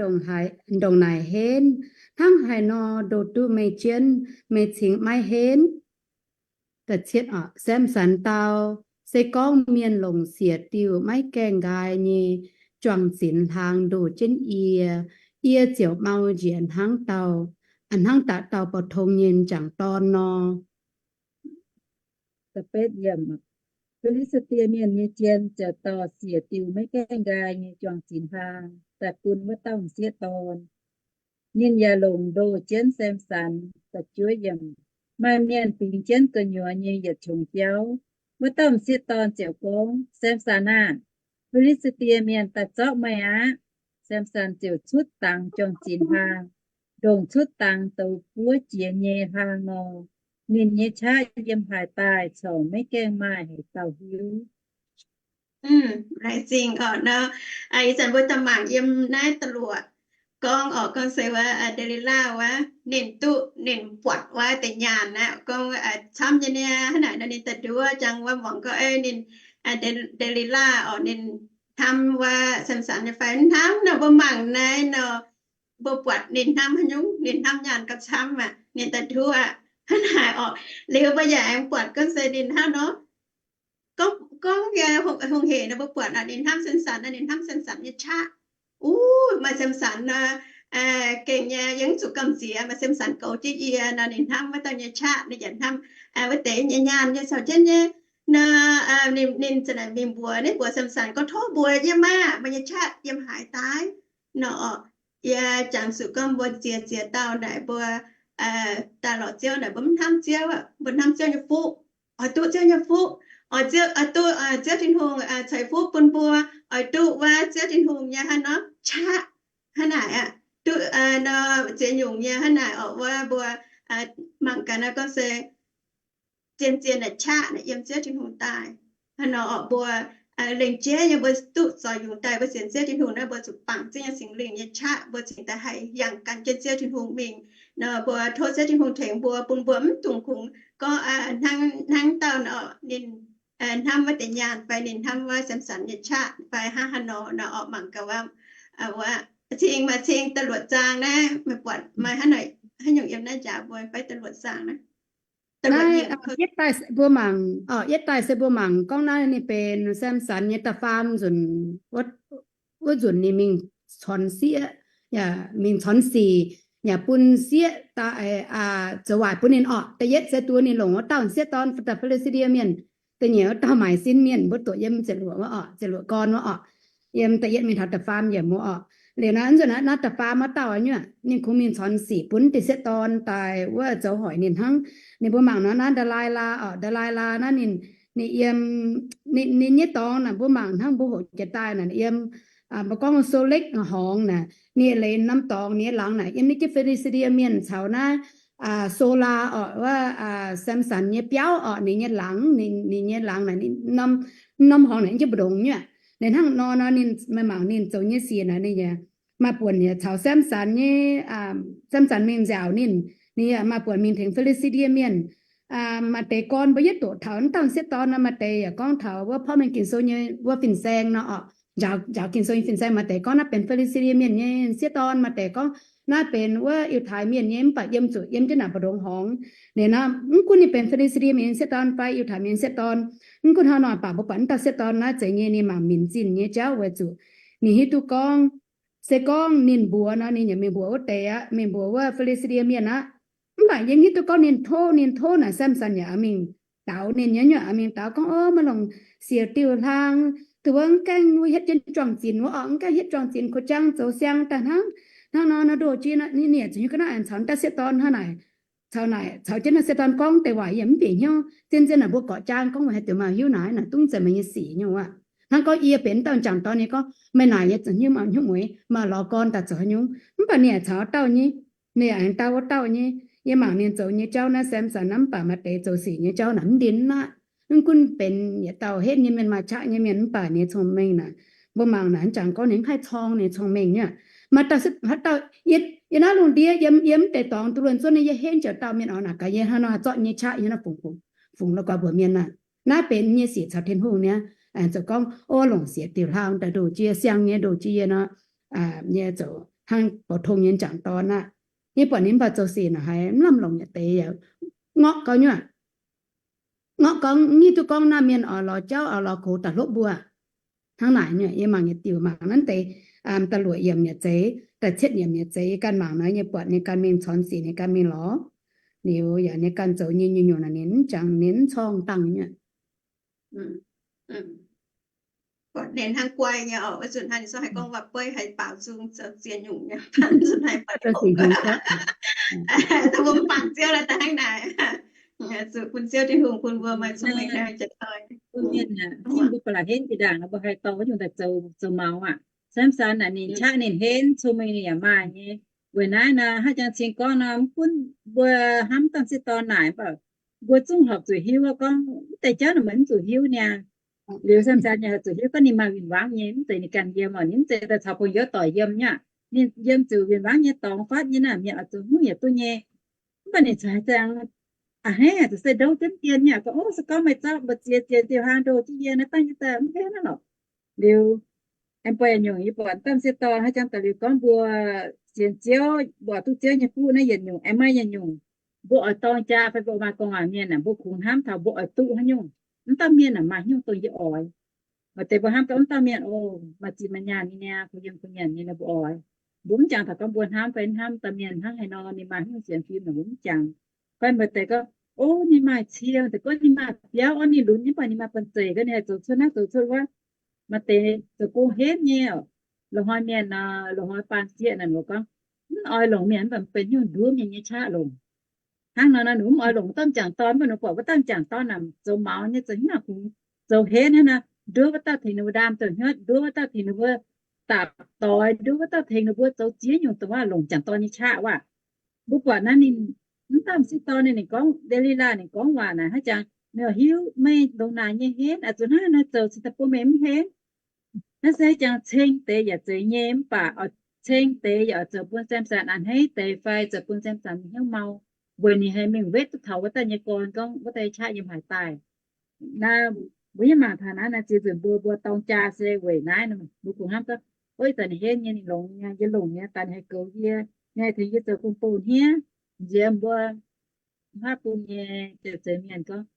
ndongc naaic henv, hnangv haaix nor ndoh duqv meih jienv? Meih cingx maiv henv. Samson dau, Se gorngv mienh longc siec diuh maiv gaengh nqaai nyei juang-zinx hlaang ndoh jienv yie, yie ziouc mau njiec hnangv dauh, hnangv daaih dauh bouh tong nyei m'jangc dorn nor. Fi^li^saa^die Mienh nyei jien ziouc dorh siec diuh maiv gaengh nqaai nyei juang-zinx hlaang daaih bun wuov dauh m'sieqv dorn. Ninh yaac longc ndoh jienv Samson. Maaih mienh fingx jienv gu'nyuoz nyei yietc qongx jauv. Wuov dauh m'sieqv dorn ziouc gorngv, Samson aah! Fi^li^saa^die Mienh daaih zorqv meih aqv. Samson ziouc cutv dangx juang-zinx hlaang, ndongc cutv dangx douz buov jiex nyei hlaang nor. Ninh nyei qaqv yiem haaix daaih corc maiv gaengh maaih haaix dauh hiuv. Laengz zingh oc nor. Ih zanc mbuo daaih mangc yiem naaiv da'luoqc gorngv oc, gorngv se wuov Nde^li^laa wuov, ninh duqv ninh buatc wuov deix nyaanh aqv, gorngv camv nyei niaa, hnangv naaic nor ninh daaih nduov jangx wuov muangx gorngv, ninh, Nde^li^laa oc, ninh hnamv wuov Samson nyei fai mv hnamv nor. Mbuo mangc naaiv nor, mbuo buatc ninh hnamv haaix nyungc, ninh hnamv nyaanh gauh camv aqv, ninh daaih nduov aqv. Hnangv naaic oc, liuz mbuo yaac aengx buatc gorngv se ninh hnangv nor, gorngv, gorngv hungh hec nor mbuo buatc nor ninh hnamv Samson nor, ninh hnamv Samson nyei qaqv. Uv, maaih Samson nor, gengh nyei, yie mv zuqc gamh nziex, maaih Samson goux jienv yie nor, ninh hnamv wuov dauh nyei qaqv, ninh yaac hnamv wuov deix nyei nyaanh nyei caux jienv nyei nor, ninh, ninh za'naaic mingh mbuox, ninh mbuox Samson gorngv, Tov mbuox yie maah! Meih nyei qaqv yiem haaix daaih? Nor, yie jangx zuqc gorngv mbuo ziex ziex dauh naaic mbuo daaih lorz Ziouv naaic mbuo mv hnamv Ziouv, mbuo hnamv Ziouv nyei fuqv. Oix duqv Ziouv nyei fuqv, oix duqv Ziouv Tin-Hungh ceix fuqv bun mbuo, oix duqv wuov Ziouv Tin-Hungh nyei hnangv nor qaqv. Hnangv naaic aqv, duqv nor ziex nyungc nyei hnangv naaic oc. Wuov mbuo mangc gaax nor gorngv se zien-zien naaic qaqv naaic yiem Ziouv Tin-Hungh daaih. Hnangv nor oc, mbuo lengc jeiv nyei mbuo duqv zoux yungz daaih mbuo sienx Ziouv Tin-Hungh naaiv, mbuo zuqc bangc Ziouv nyei Singx Lingh nyei qaqv, mbuo cingx daaih haih yangh gan jienv Ziouv Tin-Hungh mingh. Nor mbuo tov Ziouv Tin-Hungh tengx mbuo, bun mbuo mv dungx kungx gorngv hnangv, hnangv dauh nor ninh hnamv wuov deix nyaanh fai ninh hnamv wuov Samson nyei qaqv fai hnangv haaix nor nor oc. Mangc gaax wuov, wuov cing maaih cing da'luoqc zaang naaiv, meih buatc maaih hnangv naaic, haaix nyungc yiem naaiv njaaux mbuo fai da'luoqc zaang naaiv. Naaiv yietv daaih mbuo mangc, yietv daaih se mbuo mangc gorngv naaiv ninh benx Samson nyei da'faam nzunc, wuov nzunc ninh mingh cons sieqv, yaac mingh cons sic, yaac bun sieqv daaih zoux waaic bun ninh orqc. Da'yietv se duov ninh longc wuov dauh sieqv dorn daaih Fi^li^saa^die Mienh, da'nyeic wuov dauh maaic sin mienh, mbuo doqc yiem ziepc luoqc wuov orqc, ziepc luoqc gorn wuov orqc. Yiem da'yietv mingh taux da'faam yiemc wuov orqc. Liuz naaiv nzunc naaiv da'faam wuov dauh nyuoqc, ninh kungx mingh cons sic bun deix sieqv dorn daaih wuov zoux hoic ninh hnangv. Ninh mbuo mangc nor naaiv Ndelilaa orqc, Ndelilaa naaiv ninh, ninh yiem, ninh nyei dorngx naaic mbuo mangc hnangv mbuo hoqc jiex daaih naaic yiem, mbuo gorngv Soo Lekv Horngz naaic, ninh leiz norm dorngx ninh nyei laangz naaic yiem naaiv jienv Fi^li^saa^die Mienh caux naaiv Solaa orqc, wuov Samson nyei biauv orqc, ninh nyei laangz, ninh nyei laangz naaic, norm horngz naaic jienv mbu'ndongx nyuoqc. Ninh hnangv nor nor ninh, meih mangc ninh zoux nyei sic naaic ninh yaac maaih buonc yaac caux Samson nyei, Samson mingh nziaauc ninh, ninh yaac maaih buonc mingh tengx Fi^li^saa^die Mienh. Maaih deix gorn mbuo yietv doqc taux wuov dauh sieqv dorn nor, maaih deix yaac gorngv taux wuov porv mengh Ging-Sou nyei wuov fin-saeng nor orqc. Njaaux, njaaux Ging-Sou nyei fin-saeng maaih deix gorngv naaiv benx Fi^li^saa^die Mienh nyei sieqv dorn, maaih deix gorngv naaiv benx wuov Yiutai Mienh nyei, mv baac yiem zuqc yiem jienv naaic mbu'ndongx horngz. Liuz nor mv gunv ninh benx Fi^li^saa^die Mienh nyei sieqv dorn fai Yiutai Mienh nyei sieqv dorn, mv gunv hnangv nor baac mbuo buatc wuov dauh sieqv dorn naaiv zeiz nyei ninh mangc minc zinh nyei jauv weic zuqc ninh hiuv duqv gorngv, se gorngv ninh mbuox nor ninh yaac mingh mbuox wuov deix aqv, mingh mbuox wuov Fi^li^saa^die Mienh aqv. Mv baac yie hiuv duqv gorngv ninh tov, ninh tov naaic Samson yaac mingh daux ninh nyei, nyuoqc mingh daux gorngv, Ov, meih longc siec diuh hlaang, duqv wuov mv gaengh hietv jienv juang-zinx wuov orqc, mv gaengh hietv juang-zinx kuv jang zoux siang daaih hnangv, hnangv nor nor ndoh jiex nor, ninh yaac zuqc hiuv ga'naaiv caux wuov dauh sieqv dorn hnangv naaic, caux naaic caux jienv naaiv sieqv dorn gorngv deix waac yie mv bieqc hnyouv. Zien-zien naaic mbuo gorqv-jaa gorngv meih haih duqv maaih hiuv naaic, naaic dungv zeiz meih nyei sic nyungc aqv. Hnangv gorngv yie benx dauh m'jangc dorn nyei gorngv, meih naaic yie zuqc hiuv maaih hnyouv mueiz, maaih lorz gorn daaih zoux haaix nyungc. Mv baac ninh yaac caux wuov dauh nyei, ninh yaac aengx dau wuov dauh nyei. Yie mangc ninh zoux nyei jauv naaiv Samson naaiv mv baac maaih deix zoux sic nyei jauv naaic mv ndin aqv. Mv gunv benx yietc dauh henv nyei mienh, maaih qaqv nyei mienh, mv baac ninh nyei cong-mengh naaic, mbuo mangc naaic jangx gorngv ninh mv haih corng ninh cong-mengh nyei. Maaih dauh, haaix dauh, yie, yie naaiv lungh ndiev yiem, yiem mv deix dorngx duqv luonx zuonv nyei, yie henv ziouc dauh mienh oix naaic gaax yie hnangv nor zorqv nyei qaqv yie hnangv fungx, fungx, fungx la'guaih mbuox mienh naaic. Naaiv benx nyei sic caux Tin-Hungh nyei, zoux gorngv, Ov, longc siec diuh hlaang daaih ndoh jiex siang nyei, ndoh jiex yie nor, nyei zoux hnangv bouc tong nyei m'jangc dorn aqv. Yie buatc ninh mv baac zoux sic naaic haiz mv lamh longc yietc deix yaac ngorqv gau nyuoqc. Ngorc gorngv, hiuv duqv gorngv naaiv mienh oix lorz jauv, oix lorz gox daaih hlopv mbuo. Hnangv naaic nyei, yie mangc nyei diuc, mangc naaiv deix, aa, da'luoqc yiemc nyei zeiz, da'cietv yiemc nyei zeiz, yie ganh mangc nor, yie buatc ninh ganh mingh corn sic, ninh ganh mingh lorz. Liuz yaac ninh ganh zoux nyei nyungc-nyungc naaic, ninh mv jangx, ninh mv corng dangh nyei. Buatc ninh hnangv guai nyei oc, wuov zanc hnangv ninh so haiz gorngv waac beiv haiz baaux nzung zoux ziex nyungc nyei, nzunc haiz maiv dongh. Mbuo mv bangc Ziouv laaix daaih hnangv naaic. Zuqc bun Ziouv Tin-Hungh bun mbuo maaih cong-mengh jiex toi. Bun mienh aac, mv baac laaix henv jiex ndaangc nor, mbuo haih dorh wuov nyungc daaih zoux, zoux maux aqv. Samson naaic ninh qaqv ninh henv, cong-mengh ninh yaac maaih nyei. Weic naaiv nor, hnangv jangx cing gorngv nor, mv gunv mbuo hnamv dangh sieqv dorn naaic, mv baac mbuo zungv horpc zuqc hiuv gorngv mv deix jauv naaic meih mv zuqc hiuv niaa. Liuz Samson yaac horpc zuqc hiuv gorngv ninh maaih win-wangv nyei, mv zeiz ninh ganh yiem oc, ninh mv zeiz daaih caux bong youz doic yiem nyei aqv. Ninh yiem zuqc win-wangv nyei dorngx fatv nyei naaic, mienh oix zoux hnyouv yaac duqv nyei. Mv baac ninh zuqc haaix zanc a'hneiv aqv, zuqc se ndouv jienv dien nyei aqv. Gorngv, o, se gorngv meih zorqv mbu'ziex ziex diuh hlaang ndoh jienv yie naaiv dangh yie daaih mv henv naaiv lorqc. Liuz aengx buatc nyungc, yie buatc dangh sieqv dorn hnangv jangx daaih liuz gorngv mbuo sienx Ziouv, mbuo oix duqv Ziouv nyei fuqv naaiv yietc nyungc, aengx maaih yietc nyungc, mbuo oix dorng jaa fai mbuo maaih gu'nguaaz mienh aah, mbuo kungx hnamv taux mbuo oix duqv haaix nyungc. Mv dauh mienh aah, maaih nyungc dongh yie oix. Maaih deix mbuo hnamv gorngv mv dauh mienh, o, maaih zinh maaih nyaanh nyei niaa, kuh yiem kuh nyanc nyei nor mbuo oix. Mbuo mv jangx taux gorngv mbuo hnamv fai mv hnamv dauh mienh hnangv haaix nor, ninh maaih hnyouv sienx fim naaic, mbuo mv jangx. Fai maaih deix gorngv, o, ninh maaih cie, maaih deix gorngv ninh maaih biauv, o, ninh lunx nyei, mv baac ninh maaih banh zeic, gorngv ninh haih zoux cuotv naaiv zoux cuotv wuov. Maaih deix zoux gong henv nyei oc. Loz-hnoi mienh nor, loz-hnoi baan sieqv naaic, ninh gorngv, mv oix longc mienh mv baac benx hnyouv nduov mienh nyei qaqv longc. Hnangv nor nor, ninh mv oix longc wuov dauh m'jangc dorn, mv baac ninh buatc wuov dauh m'jangc dorn naaic zoux maux nyei, zoux hnyouv kungx zoux henv hnangv nor, nduov wuov dauh tengx ninh mbuo ndaam zoux hnyouv, nduov wuov dauh tengx ninh mbuo dapc doix, nduov wuov dauh tengx ninh mbuo zoux ziex nyungc dongh wuov longc m'jangc dorn nyei qaqv wuov. Mbuo buatc naaiv ninh, mv dauh m'sieqv dorn ninh, ninh gorngv, Nde^li^laa ninh gorngv waac naaic hnangv jangx, meih hiuv meih ndongc naaic nyei henv, a'zuqc hnangv naaiv zoux cingx daaih bun meih mv henv. Naaiv se jangx ceng deix yaac zeiz nyei, mv baac oix ceng deix yaac oix zoux bun Samson a'hneiv deix fai zoux bun Samson hnyouv mau, weic ninh haih mingh wetv duqv taux wuov dauh nyei gorn gorngv wuov dauh nyei qaqv yiem haaix daaih. Naaiv mbuo yaac mangc taux naaiv, naaiv ziex nzunc mbuo, mbuo dorng jaa se weic naaiv nor, mbuo kungx hnamv gorngv, o, ih zanc ninh henv nyei, ninh longx nyei, yie longc nyei, daaih ninh haih goux yie, ninh haih tengx yie zoux gong-bou hniev. Nziex mbuo haav bung nyei zeix mienh gorngv,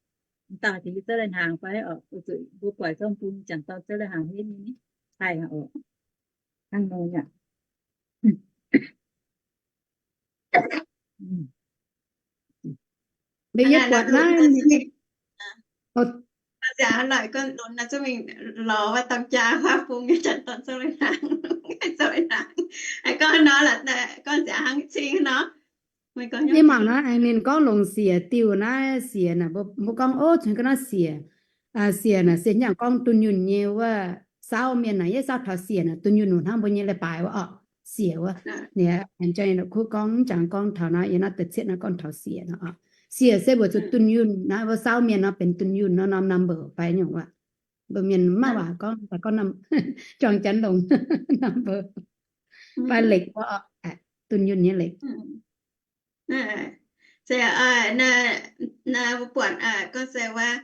m'daaih tengx yie zouv lai-hnaangx fai oc, weic zuqc mbuo buatc gorngv bung m'jangc dorn zouv lai-hnaangx henv nyei, haih oc. Hnangv nor aqv. Mv baac yie buatc naaiv, nziaauc lorz gorngv lunx naaiv zungv mingh lorz wuov dorng jaa haav bung nyei m'jangc dorn zouv lai-hnaangx, zouv lai-hnaangx. Gorngv nor lorqc, gorngv nziaauc hnangv cing nor. Yie mangc naaiv aengx ninh gorngv longc siec diuh naaiv siec naaic, mbuo, mbuo gorngv, o, cunx ga'naaiv siec. Siec naaic se hnyangx gorngv dunh yunh nyei wuov saauv mienh naaic, yie saauv taux siec naaic dunh yunh hnangv mbuo nyei leiz-baaix wuov orqc. Siec wuov, ninh aengx jang kuv gorngv, mv jangx gorngv taux naaiv, yie naaiv da'cietv naaiv gorngv taux siec nor. Siec se weic zuqc dunh yunh naaiv wuov saauv mienh nor benx dunh yunh nor, norm number fai nyungc wuov. Mbuo mienh maiv waac gorngv, gorngv norm, juang janx longc number fai lekc wuov, dunh yunh nyei lekc. Se, naaiv mbuo buatc gorngv se wuov,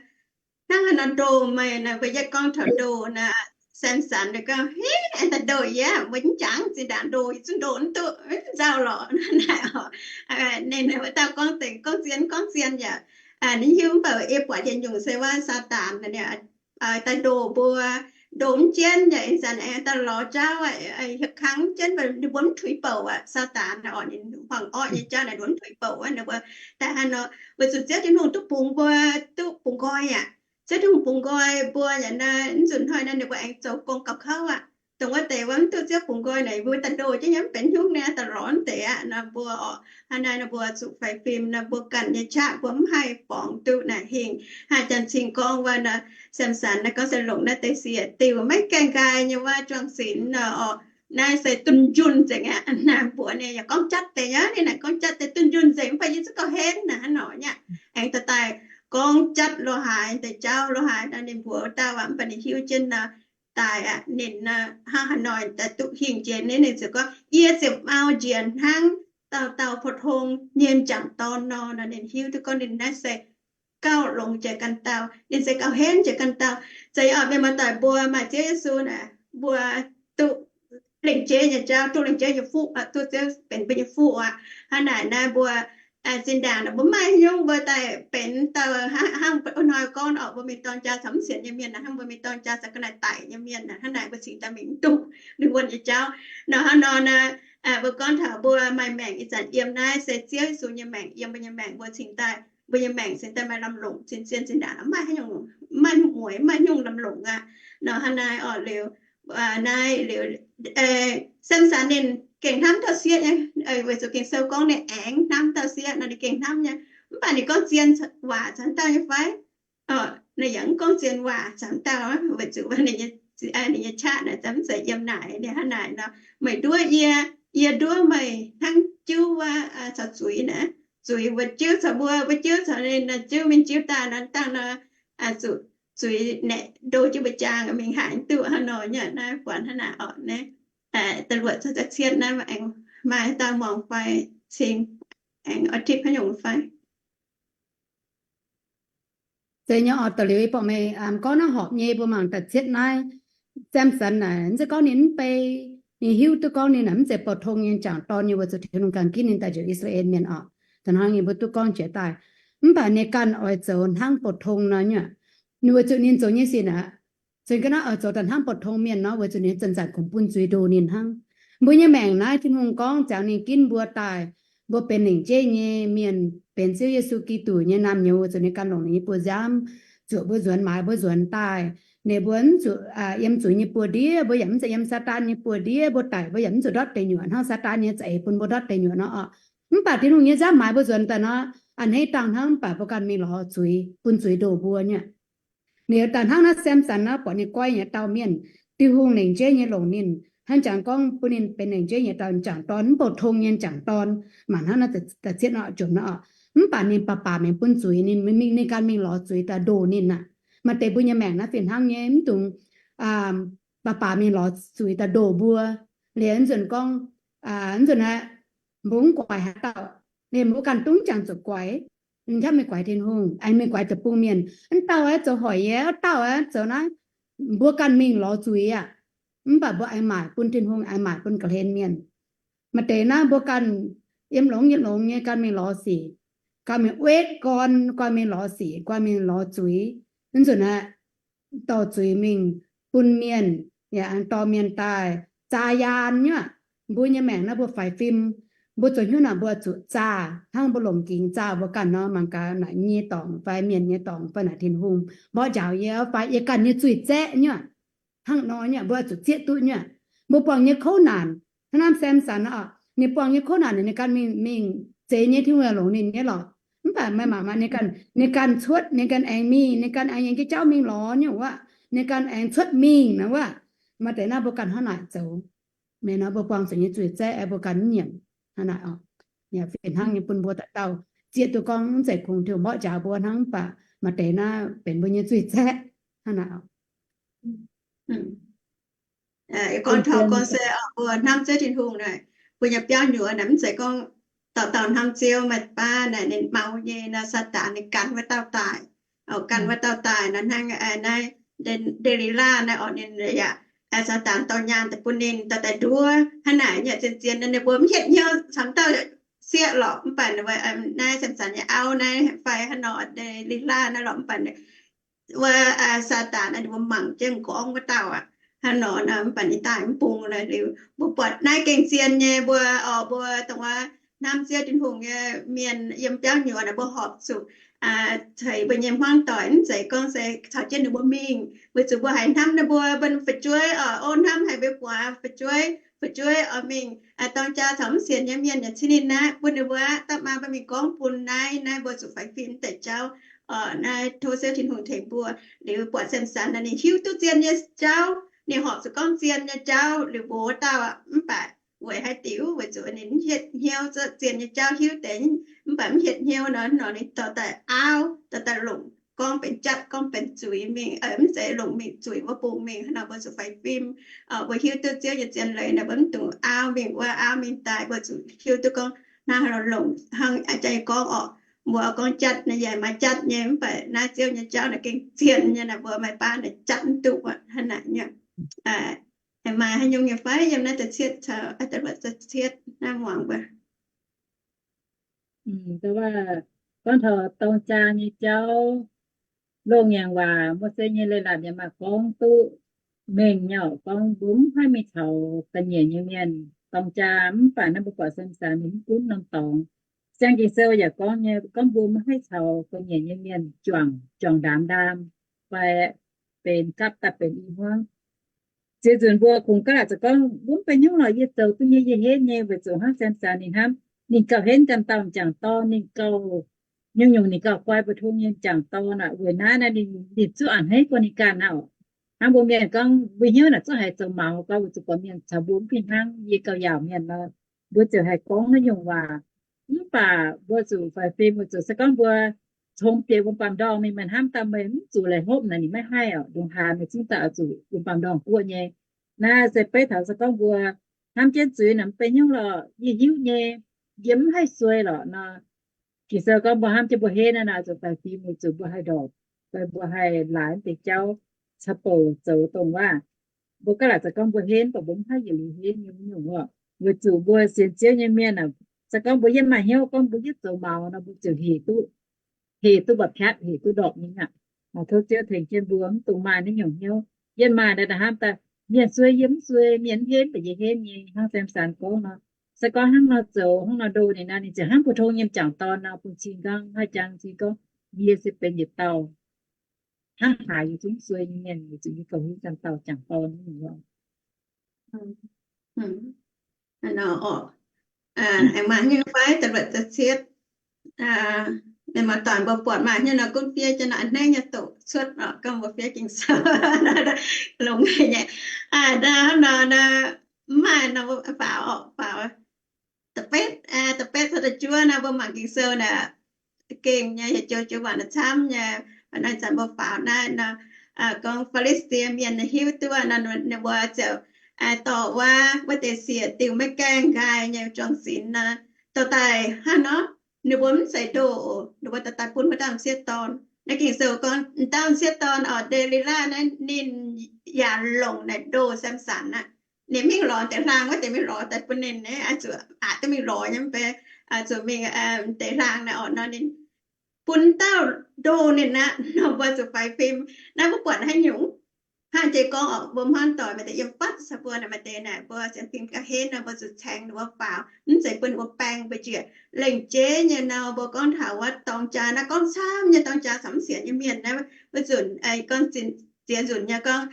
hnangv haaix nor ndoh meih naaic, mbuo yietv gorngv taux ndoh naaic, Samson ninh gorngv, heh, aengx daaih ndoh yie, mbuo mv jangx, zinh ndaangc ndoh yie zungv ndoh mv duqv, mv nzauh lorqc naaic oc. Ninh wuov dauh gorngv deix gorngv zien gorngv zien yaac, ninh hiuv mv baac yie buatc yietc nyungc se wuov Saadaan daaih ndoh mbuo, ndoh mv jienv yaac ih zanc aengx daaih lorz jauv hieh kangv mv jienv, ninh mbuo mv tuix bouc aqv. Saadaan oc, ninh hmuangx orqv nyei jauv naaic ninh mbuo mv tuix bouc aqv. Ninh mbuo daaih haaix nor, weic zuqc Ziouv Tin-Hungh duqv bungx mbuo, duqv bungx nqoi aqv. Ziouv Tin-Hungh bungx nqoi mbuo yaac naaiv nzunc hnoi naaiv ninh mbuo aengx zoux gong gauh kouv aqv. Dongh wuov deix wuov mv duqv Ziouv bungx nqoi naaic, mbuo daaih ndoh jienv nyei mv benx hnyouv naaiv daaih lorz mv deix aqv nor mbuo oc. Hnangv naaiv nor mbuo zuqc faix fim nor mbuo ganh nyei qaqv mbuo mv haih borngz duqv naaic hingh. Hnangv janx cing gorngv wuov nor, Samson naaiv gorngv se longc naaiv deix siec diuh maiv gaengh nqaai nyei wuov juang-sinx nor oc. Naaiv se dunh yunh nzengc aqv. Naaiv mbuox ninh yaac gorngv jatv deix nyei, ninh naaic gorngv jatv deix dunh yunh nzengc, mv baac yie zungv gauh henv naaic hnangv nor nyei. Aengx daaih daaih gorngv jatv lo haaix deix jauv lo haaix nor, ninh mbuox dauh aqv, mv baac ninh hiuv jienv nor, daaih aqv, ninh hnangv haaix nor daaih duqv hingh jiex, ninh ziouc gorngv, yie ziouc mau njiec hnangv dauh dauh pou-tong nyei m'jangc dorn nor. Nor ninh hiuv duqv gorngv ninh naaiv se gauh longx jiex ganh dauh, ninh se gauh henv jiex ganh dauh. Zeiz oc, mienh muoz-doic mbuo maaih Ziouv Yesu naaic, mbuo duqv lengc jeiv nyei jauv, duqv lengc jeiv nyei fuqv, duqv Ziouv benx mbuo nyei fuqv aqv. Hnangv naaic naaiv mbuo zinh ndaangc mbuo maaih nyungc mbuo daaih benx dauh hnangv, hnangv hnoi gorngv orqc, mbuo mingh dorng jaa caux mv sienx nyei mienh, hnangv mbuo mingh dorng jaa caux ga'naaiv daic nyei mienh, hnangv naaic mbuo cingx daaih mingh duqv ninh wuonh nyei jauv. Nor hnangv nor naaic, mbuo gorngv taux mbuo maaih maengc ih zanc yiem naaiv se Ziouv Yesu nyei maengc, yiem mbuo nyei maengc mbuo cingx daaih, mbuo nyei maengc cingx daaih maaih lamh longc, cien cien zinh ndaangc maaih haaix nyungc, maaih nyungc mueiz, maaih nyungc lamh longc aqv. Nor hnangv naaic orqc, liuz naaiv liuz Samson ninh gengh hnamv dauh sieqv nyei, weic zuqc Ging-Sou gorngv ninh aengx hnamv dauh sieqv nor, ninh gengh hnamv nyei. Mv baac ninh gorngv zien waac caux dauh nyei fai? Ninh yaac mv gorngv zien waac caux dauh, weic zuqc ninh nyei qaqv naaic mv zeiz yiem naaic, ninh hnangv naaic nor, meih nduov yie, yie nduov meih hnangv jiuv wuov caux zuiz naaic. Zuiz mbuo jiuv caux mbuo, mbuo jiuv caux ninh, jiuv mingh jiuv daaih nor, dangh nor, zuqc zuiz naeqc ndo jienv mbuo jaang mingh haaix duqv hnangv nor nyei. Naaiv buatc hnangv naaic orqc, naaiv da'luoqc caux da'cietv naaiv aengx maaih dauh muangx fai cingx aengx oix tipv haaix nyungc fai? Zeiz nyei orqc, da'liuz yie buatc meih gorngv naaiv horpc nyei, mbuo mangc da'cietv naaiv. Samson naaic, mv zeiz gorngv ninh mv bei, ninh hiuv duqv gorngv ninh naaic mv zeiz pou-tong nyei jangc dorn nyei, weic zuqc Tin-Hungh ganh ginv ninh daaih njoux I^saa^laa^en Mienh orqc. Da'hnangv nyei mbuo duqv gorngv jiex daaih. Mv baac ninh ganh oix zoux hnangv pou-tong nor nyei. Weic zuqc ninh zoux nyei sic naaic, zinh ga'naaiv oix zoux daaih hnangv pou-tong mienh nor, weic zuqc ninh zanc-zanc kungx bun zuiz ndoh ninh hnangv. Mbuo nyei maengc naaiv, Tin-Hungh gorngv ziangx ninh ginv mbuo daaih, mbuo benx lengc jeiv nyei mienh, benx Ziouv Yesu Giduc nyei naamh nyouz, weic zuqc ninh ganh longc ninh nyei buoz-nziaamv zuoqc mbuo nzuonx, maaiz mbuo nzuonx daaih. Ninh mbuo mv zuqc yiem zuiz nyei buoz-ndiev, mbuo yaac mv zeiz yiem Saadaan nyei buoz-ndiev, mbuo daic mbuo yaac mv zuqc ndortv deic nyuoqc hnangv Saadaan nyei za'eix bun mbuo ndortv deic nyuoqc nor orqc. Mv baac Tin-Hungh nyei nziaamv maaiz mbuo nzuonx daaih nor, a'hneiv dangh hnangv mv baac mbuo ganh mingh lorz zuiz, bun zuiz ndoh mbuo nyei. Liuz daaih hnangv naaiv Samson naaiv, buatc ninh goiv nyei dauh mienh, Tin-Hungh lengc jeiv nyei longc ninh, hnangv jangx gorngv bun ninh benx lengc jeiv nyei dauh jangc dorn, mv pou-tong nyei jangc dorn. Mangc hnangv naaiv da'cietv nor, jomc nor, mv baac ninh baac baac mingh bun zuiz, ninh, ninh ganh mingh lorz zuiz daaih ndoh ninh aqv. Maaih deix mbuo nyei maengc naaiv fih hnangv nyei, mv dungx baac baac mingh lorz zuiz daaih ndoh mbuo. Liuz nzunc gorngv, nzunc aeqv, mbuo mv guaix haaix dauh, liuz mbuo ganh dungx jangx zuqc guaix. Hnamv mingh guaix Tin-Hungh, aengx mingh guaix deic-bung mienh. Wuov dauh aeqv, zoux hoic yie, wuov dauh aeqv, zoux naaiv, mbuo ganh mingh lorz zuiz aqv. Mv baac mbuo aengx maaic bun Tin-Hungh, aengx maaic bun ga'hlen mienh. Maaih deix naaiv mbuo ganh yiem longx yiem longx nyei ganh mingh lorz sic, ganh mingh wetv gorn, ganh mingh lorz sic, ganh mingh lorz zuiz. Nzunc aeqv, dorh zuiz mingh bun mienh, yaac dorh mienh daaih zaah yaan nyuoqc. Mbuo nyei maengc naaiv mbuo faix fim, mbuo zoux hnyouv naaic mbuo zuqc zaah, hnangv mbuo longc gingx zaah mbuo ganh nor, mangc gaax naaic nyei dorngx fai mienh nyei dorngx fai naaic Tin-Hungh mborqv njaaux yie fai yie ganh nyei zuiz zaeqv nyuoqc. Hnangv nor nyuoqc mbuo zuqc zieqv duqv nyuoqc. Mbuo buangh nyei kouv naanc, hnangv naaiv Samson nor, ninh buangh nyei kouv naanc, ninh ganh mingh, mingh zeiz nyei Tin-Hungh longc ninh nyei lorqc. Mv baac meih mangc maah, ninh ganh, ninh ganh cuotv, ninh ganh aengx mingh, ninh ganh aengx yiem jienv jauv mingh lorz nyuoqc wuov, ninh ganh aengx cuotv mingh nor wuov. Maaih deix naaiv mbuo ganh hnangv naaic zoux. Mienh nor mbuo buangh zuqc nyei zuiz zaeqv aeqv, mbuo ganh mv nyiemc. Hnangv naaic oc. Yaac fih hnangv nyei bun mbuo dauh dauh zieqv duqv gorngv mv zeiz kungx Tin-Hungh mborqv njaaux mbuo hnangv, mv baac maaih deix naaiv benx mbuo nyei zuiz zaeqv. Hnangv naaic oc. Gorngv taux gorngv se mbuo hnamv Ziouv Tin-Hungh naaic, mbuo nyei biauv nyuoz naaic mv zeiz gorngv dauh dauh hnamv Ziouv, maaih baav naaic ninh mau nyei nor, Saadaan ninh gan wuov dauh daaih. Gan wuov dauh daaih nor, hnangv naaiv Nde^li^laa naaiv orqc, ninh yaac, Saadaan dorh nyaanh daaih bun ninh dorh daaih nduov. Hnangv naaic nyei zien-zien nor, ninh mbuo mv hietv hnyouv camv dauh sieqv lorqc. Mv baac naaiv Samson nyei auv naaiv fai hnangv nor, Nde^li^laa naaiv lorqc, mv baac wuov Saadaan naaiv ninh mbuo mangc jienv m'nqorngv wuov dauh aqv. Hnangv nor, mv baac ninh daaih mv bung lorqc. Liuz mbuo buatc naaiv gengh zien nyei, mbuo, mbuo dongh wuov hnamv Ziouv Tin-Hungh nyei mienh yiem biauv nyuoz naaic, mbuo horpc zuqc ceix mbuo nyei hmuangv doic, mv zeiz gorngv se caux jienv ninh mbuo mingh. Weic zuqc mbuo haiz hnamv ninh mbuo, mbuo fu'jueiv, o, hnamv haiz mbuo buatc fu'jueiv, fu'jueiv oix mingh dorng jaa caux mv sienx nyei mienh yaac cingx ninh naaiv bun ninh mbuo aqv. Da'faanh mbuo mingh gorngv bun naaiv, naaiv mbuo zuqc faix fim deix jauv. Naaiv tov Ziouv Tin-Hungh tengx mbuo. Liuz buatc Samson naaic ninh hiuv duqv zien nyei jauv, ninh horpc zuqc gorngv zien nyei jauv liuz mbuox dauh, mv baac weic haaix diuc? Weic zuqc ninh mv hietv hnyouv zien nyei jauv, hiuv deix, mv baac mv hietv hnyouv nor, nor ninh dorh daaih aauv, dorh daaih longc, gorngv benx jatv, gorngv benx zuiz mingh, mv zeiz longc mingh zuiz wuov bung mingh. Hnangv nor mbuo zuqc faix fim. Mbuo hiuv duqv Ziouv nyei zien leiz naaic, mbuo mv dungx aauv mingh wuov, aauv mingh daaih. Mbuo zuqc hiuv duqv gorngv hnangv haaix nor longc, hnangv jang gorngv orqc, mbuo gorngv jatv naaic yaac maaih jatv nyei, mv baac naaiv Ziouv nyei jauv naaic gengh zien nyei naaic, mbuo maaih baav naaic jatv mv duqv aqv. Hnangv naaic nyei. Maaih haaix nyungc nyei fai yiem naaiv da'cietv caux da'luoqc da'cietv naaiv muangx mbuo? Gorngv taux dorng jaa nyei jauv, Loz-ngaengc waac, Mose nyei leiz-latc yaac maaih gorngv duqv mengh nyei oc. Gorngv mbuo mv haih mingh caux ga'nyiec nyei mienh dorng jaa. Mv baac naaiv mbuo buatc Samson ninh mv gunv norm dorngx. Siang Ging-Sou yaac gorngv nyei, gorngv mbuo mv haih caux ga'nyiec nyei mienh juangc, juangc ndaamv-ndaamv fai benx gapv daaih benx i hmuangv. Ziex nzunc mbuo kungx gaax laaic zoux gorngv, mbuo mv benx hnyouv lorqc, yie zoux duqv nyei, yie henv nyei, weic zuqc hnangv Samson ninh hnamv, ninh gauh henv ganh dauh m'jangc dorn, ninh gauh nyungc-nyungc ninh gauh guai mbu'ndongx nyei m'jangc dorn aqv. Weic naaiv naaiv ninh, ninh zuqc a'hneiv gorngv ninh ganh aqv. Hnangv mbuo mienh gorngv mbuo hnyouv naaic zungv haiz zoux maux gorngv weic zuqc buatc mienh caux mbuo mv fih hnangv, yie gauh yaauc mienh nor, mbuo ziouc haih gorngv naaiv nyungc waac. Mv baac mbuo zuqc faix fim weic zuqc se gorngv mbuo congx bieqc wuom baamh ndorngh mingh, meih hnamv daaih meih mv zuqc laih hlopv naaic ninh maiv haih oc. Ndongc haaix meih zungv daaih oix zuqc wuom baamh ndorngh guoqv nyei. Naaiv se beiv taux se gorngv mbuo hnamv jienv zuiz naaic mv benx hnyouv lorqc, yie hiuv nyei, yie mv haih suei lorqc nor. Ging-Sou gorngv mbuo hnamv jienv mbuo henv naaiv nor, zuqc faix fim weic zuqc mbuo haih ndorpc, fai mbuo haih laaix deix jauv caux bouc zoux dongh waac. Mbuo gaax laaic zoux gorngv mbuo henv, mv baac mbuo mv haih yietc liuz henv nyei nyungc oc. Weic zuqc mbuo sienx Ziouv nyei mienh aah, se gorngv mbuo yiem maaih hnyouv gorngv mbuo yietv zoux maux nor, mbuo ziouc hec duqv, hec duqv mba'piatv, hec duqv ndorpc nyei aqv. Tov Ziouv tengx jienv mbuo mv dungx maaih naaiv nyungc hnyouv. Yie maaih naaiv hnamv daaih, mienh suei yie mv suei, mienh mv henv baac yie henv nyei. Hnangv Samson gorngv nor, se gorngv hnangv nor zoux, hnangv nor ndo ninh naaiv, ninh ziouc hnangv mbu'ndongx nyei m'jangc dorn nor, bun cing gorngv, haih jangx cing gorngv, yie se benx yietc dauh hnangv haaix yie zungv suei nyei mienh, weic zuqc yie gauh hiuv ganh dauh m'jangc dorn nyei. Aengx maaih nyungc fai da'luoqc da'cietv, maaih doic mbuo buatc maaih nyungc nor gunv fiev jienv nor, a'hneiv nyei doqc cuotv oc, gorngv mbuo fiev Ging-Sou longx nyei. Hnangv nor, mv maaih nor faaux oc, faaux da'betv, da'betv caux da'juov nor, mbuo mangc Ging-Sou naaic, gengh nyei, hieh joux joux waac naaic camv nyei. Naaiv zanc mbuo faaux naaiv nor, gorngv Fi^li^saa^die Mienh hiuv duqv nor, ninh mbuo ziouc dorh wuov, wuov deix siec diuh maiv gaengh nqaai nyei juang-sinx nor, dorh daaih hnangv nor, ninh mbuo mv zeiz ndoh oc, ninh mbuo dorh daaih bun wuov dauh m'sieqv dorn. Naaiv Ging-Sou gorngv m'dauh m'sieqv dorn oc, Nde^li^laa naaiv, ninh yaac longc naaic ndoh Samson aqv. Ninh mingh lorz deix hlaang wuov deix mingh lorz daaih bun ninh, aqc zuqc aqc duqv mingh lorz nyei mv bei, zuqc mingh deix hlaang naaic oc nor ninh bun dauh ndoh ninh aqv nor, mbuo zuqc faix fim. Naaiv mbuo buatc haaix nyungc hnangv jiex gorngv oc, mbuo hmuangv doic maaih deix yiem fatv caux mbuo naaic, maaih deix naaic mbuo sienx fim gauh henv nor, mbuo zuqc caengx ninh mbuo faaux, mv zeiz bun ninh mbuo baeng mbuo njiec. Lengc jeiv nyei nor, mbuo gorngv taux wuov dorng jaa naaiv, gorngv camv nyei dorng jaa caux mv sienx nyei mienh naaiv, wuov nzunc gorngv ziex nzunc nyei gorngv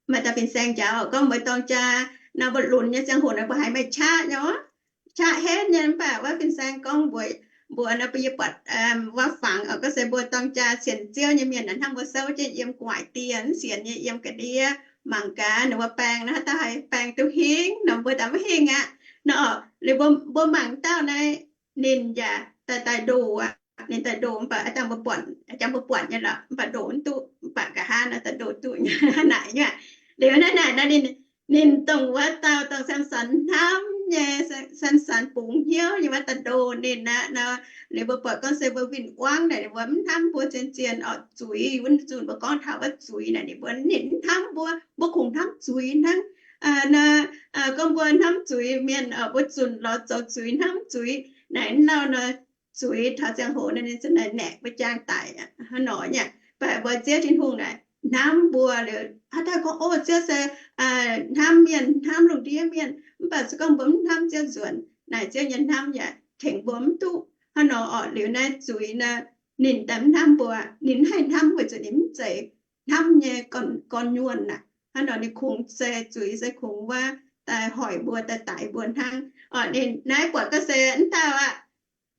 maaih dauh fin-saeng njaaux gorngv mbuo dorng jaa nor, mbuo lunx nyei ziangh hoc naaic mbuo haiz maaih qaqv nyei, qaqv henv nyei. Mv baac wuov fin-saeng gorngv mbuox mbuo nor, mbuo yie buatc wuov fangx oc, gorngv se mbuo dorng jaa sienx Ziouv nyei mienh naaic, hnangv mbuo souv jienv yiem gu'nguaaic dieh, mv sienx nyei yiem ga'ndiev, mangc gaax ninh mbuo baeng nor, haaix dauh haih baeng duqv hingh nor, mbuo daaih mv hingh aqv. Nor, liuz mbuo mangc dauh naaiv, ninh yaac daaih daaih ndoh aqv. Ninh daaih ndoh mv baac a'jang mbuo buatc, a'jang mbuo buatc nyei lorqc, mv baac ndoh mv duqv, mv baac nqa'haav naaiv daaih ndoh duqv nyei naaic nyuoqc. Liuz naaiv naaic nor ninh, ninh dongh wuov dauh dongh Samson hnamv nyei, Samson bungx hnyouv nyei wuov daaih ndoh ninh aqv nor. Liuz mbuo buatc gorngv se mbuo win-wangv naaic, ninh mbuo mv hnamv mbuo zien-zien oc. Zuiz, wuov nzunc mbuo gorngv taux wuov zuiz naaic, ninh mbuo ninh mv hnamv mbuo, mbuo kungx hnamv zuiz hnangv. Nor, gorngv mbuo hnamv zuiz mienh, mbuo zunc lorz zoux zuiz, hnamv zuiz naaic, nor nor zuiz taux ziangh hoc nor ninh za'naaic naeqc mbuo jaang daic hnangv nor nyei. Mv baac mbuo Ziouv Tin-Hungh naaic hnamv mbuo liuz, haaix dauh gorngv, o, Ziouv se hnamv mienh, hnamv lungh ndiev mienh, mv baac se gorngv mbuo mv hnamv Ziouv nzuonx naaic, Ziouv nyei hnamv yaac tengx mbuo mv duqv hnangv nor oc. Liuz naaiv zuiz nor, ninh daaih mv hnamv mbuo, ninh mv haih hnamv weic zuqc ninh mv zeiz hnamv nyei gorn-nyuonh aqv. Hnangv nor ninh kungx se zuiz se kungx wuov daaih hoic mbuo, daaih daix mbuo hnangv. Ninh naaiv buatc gorngv se mv dauh aqv,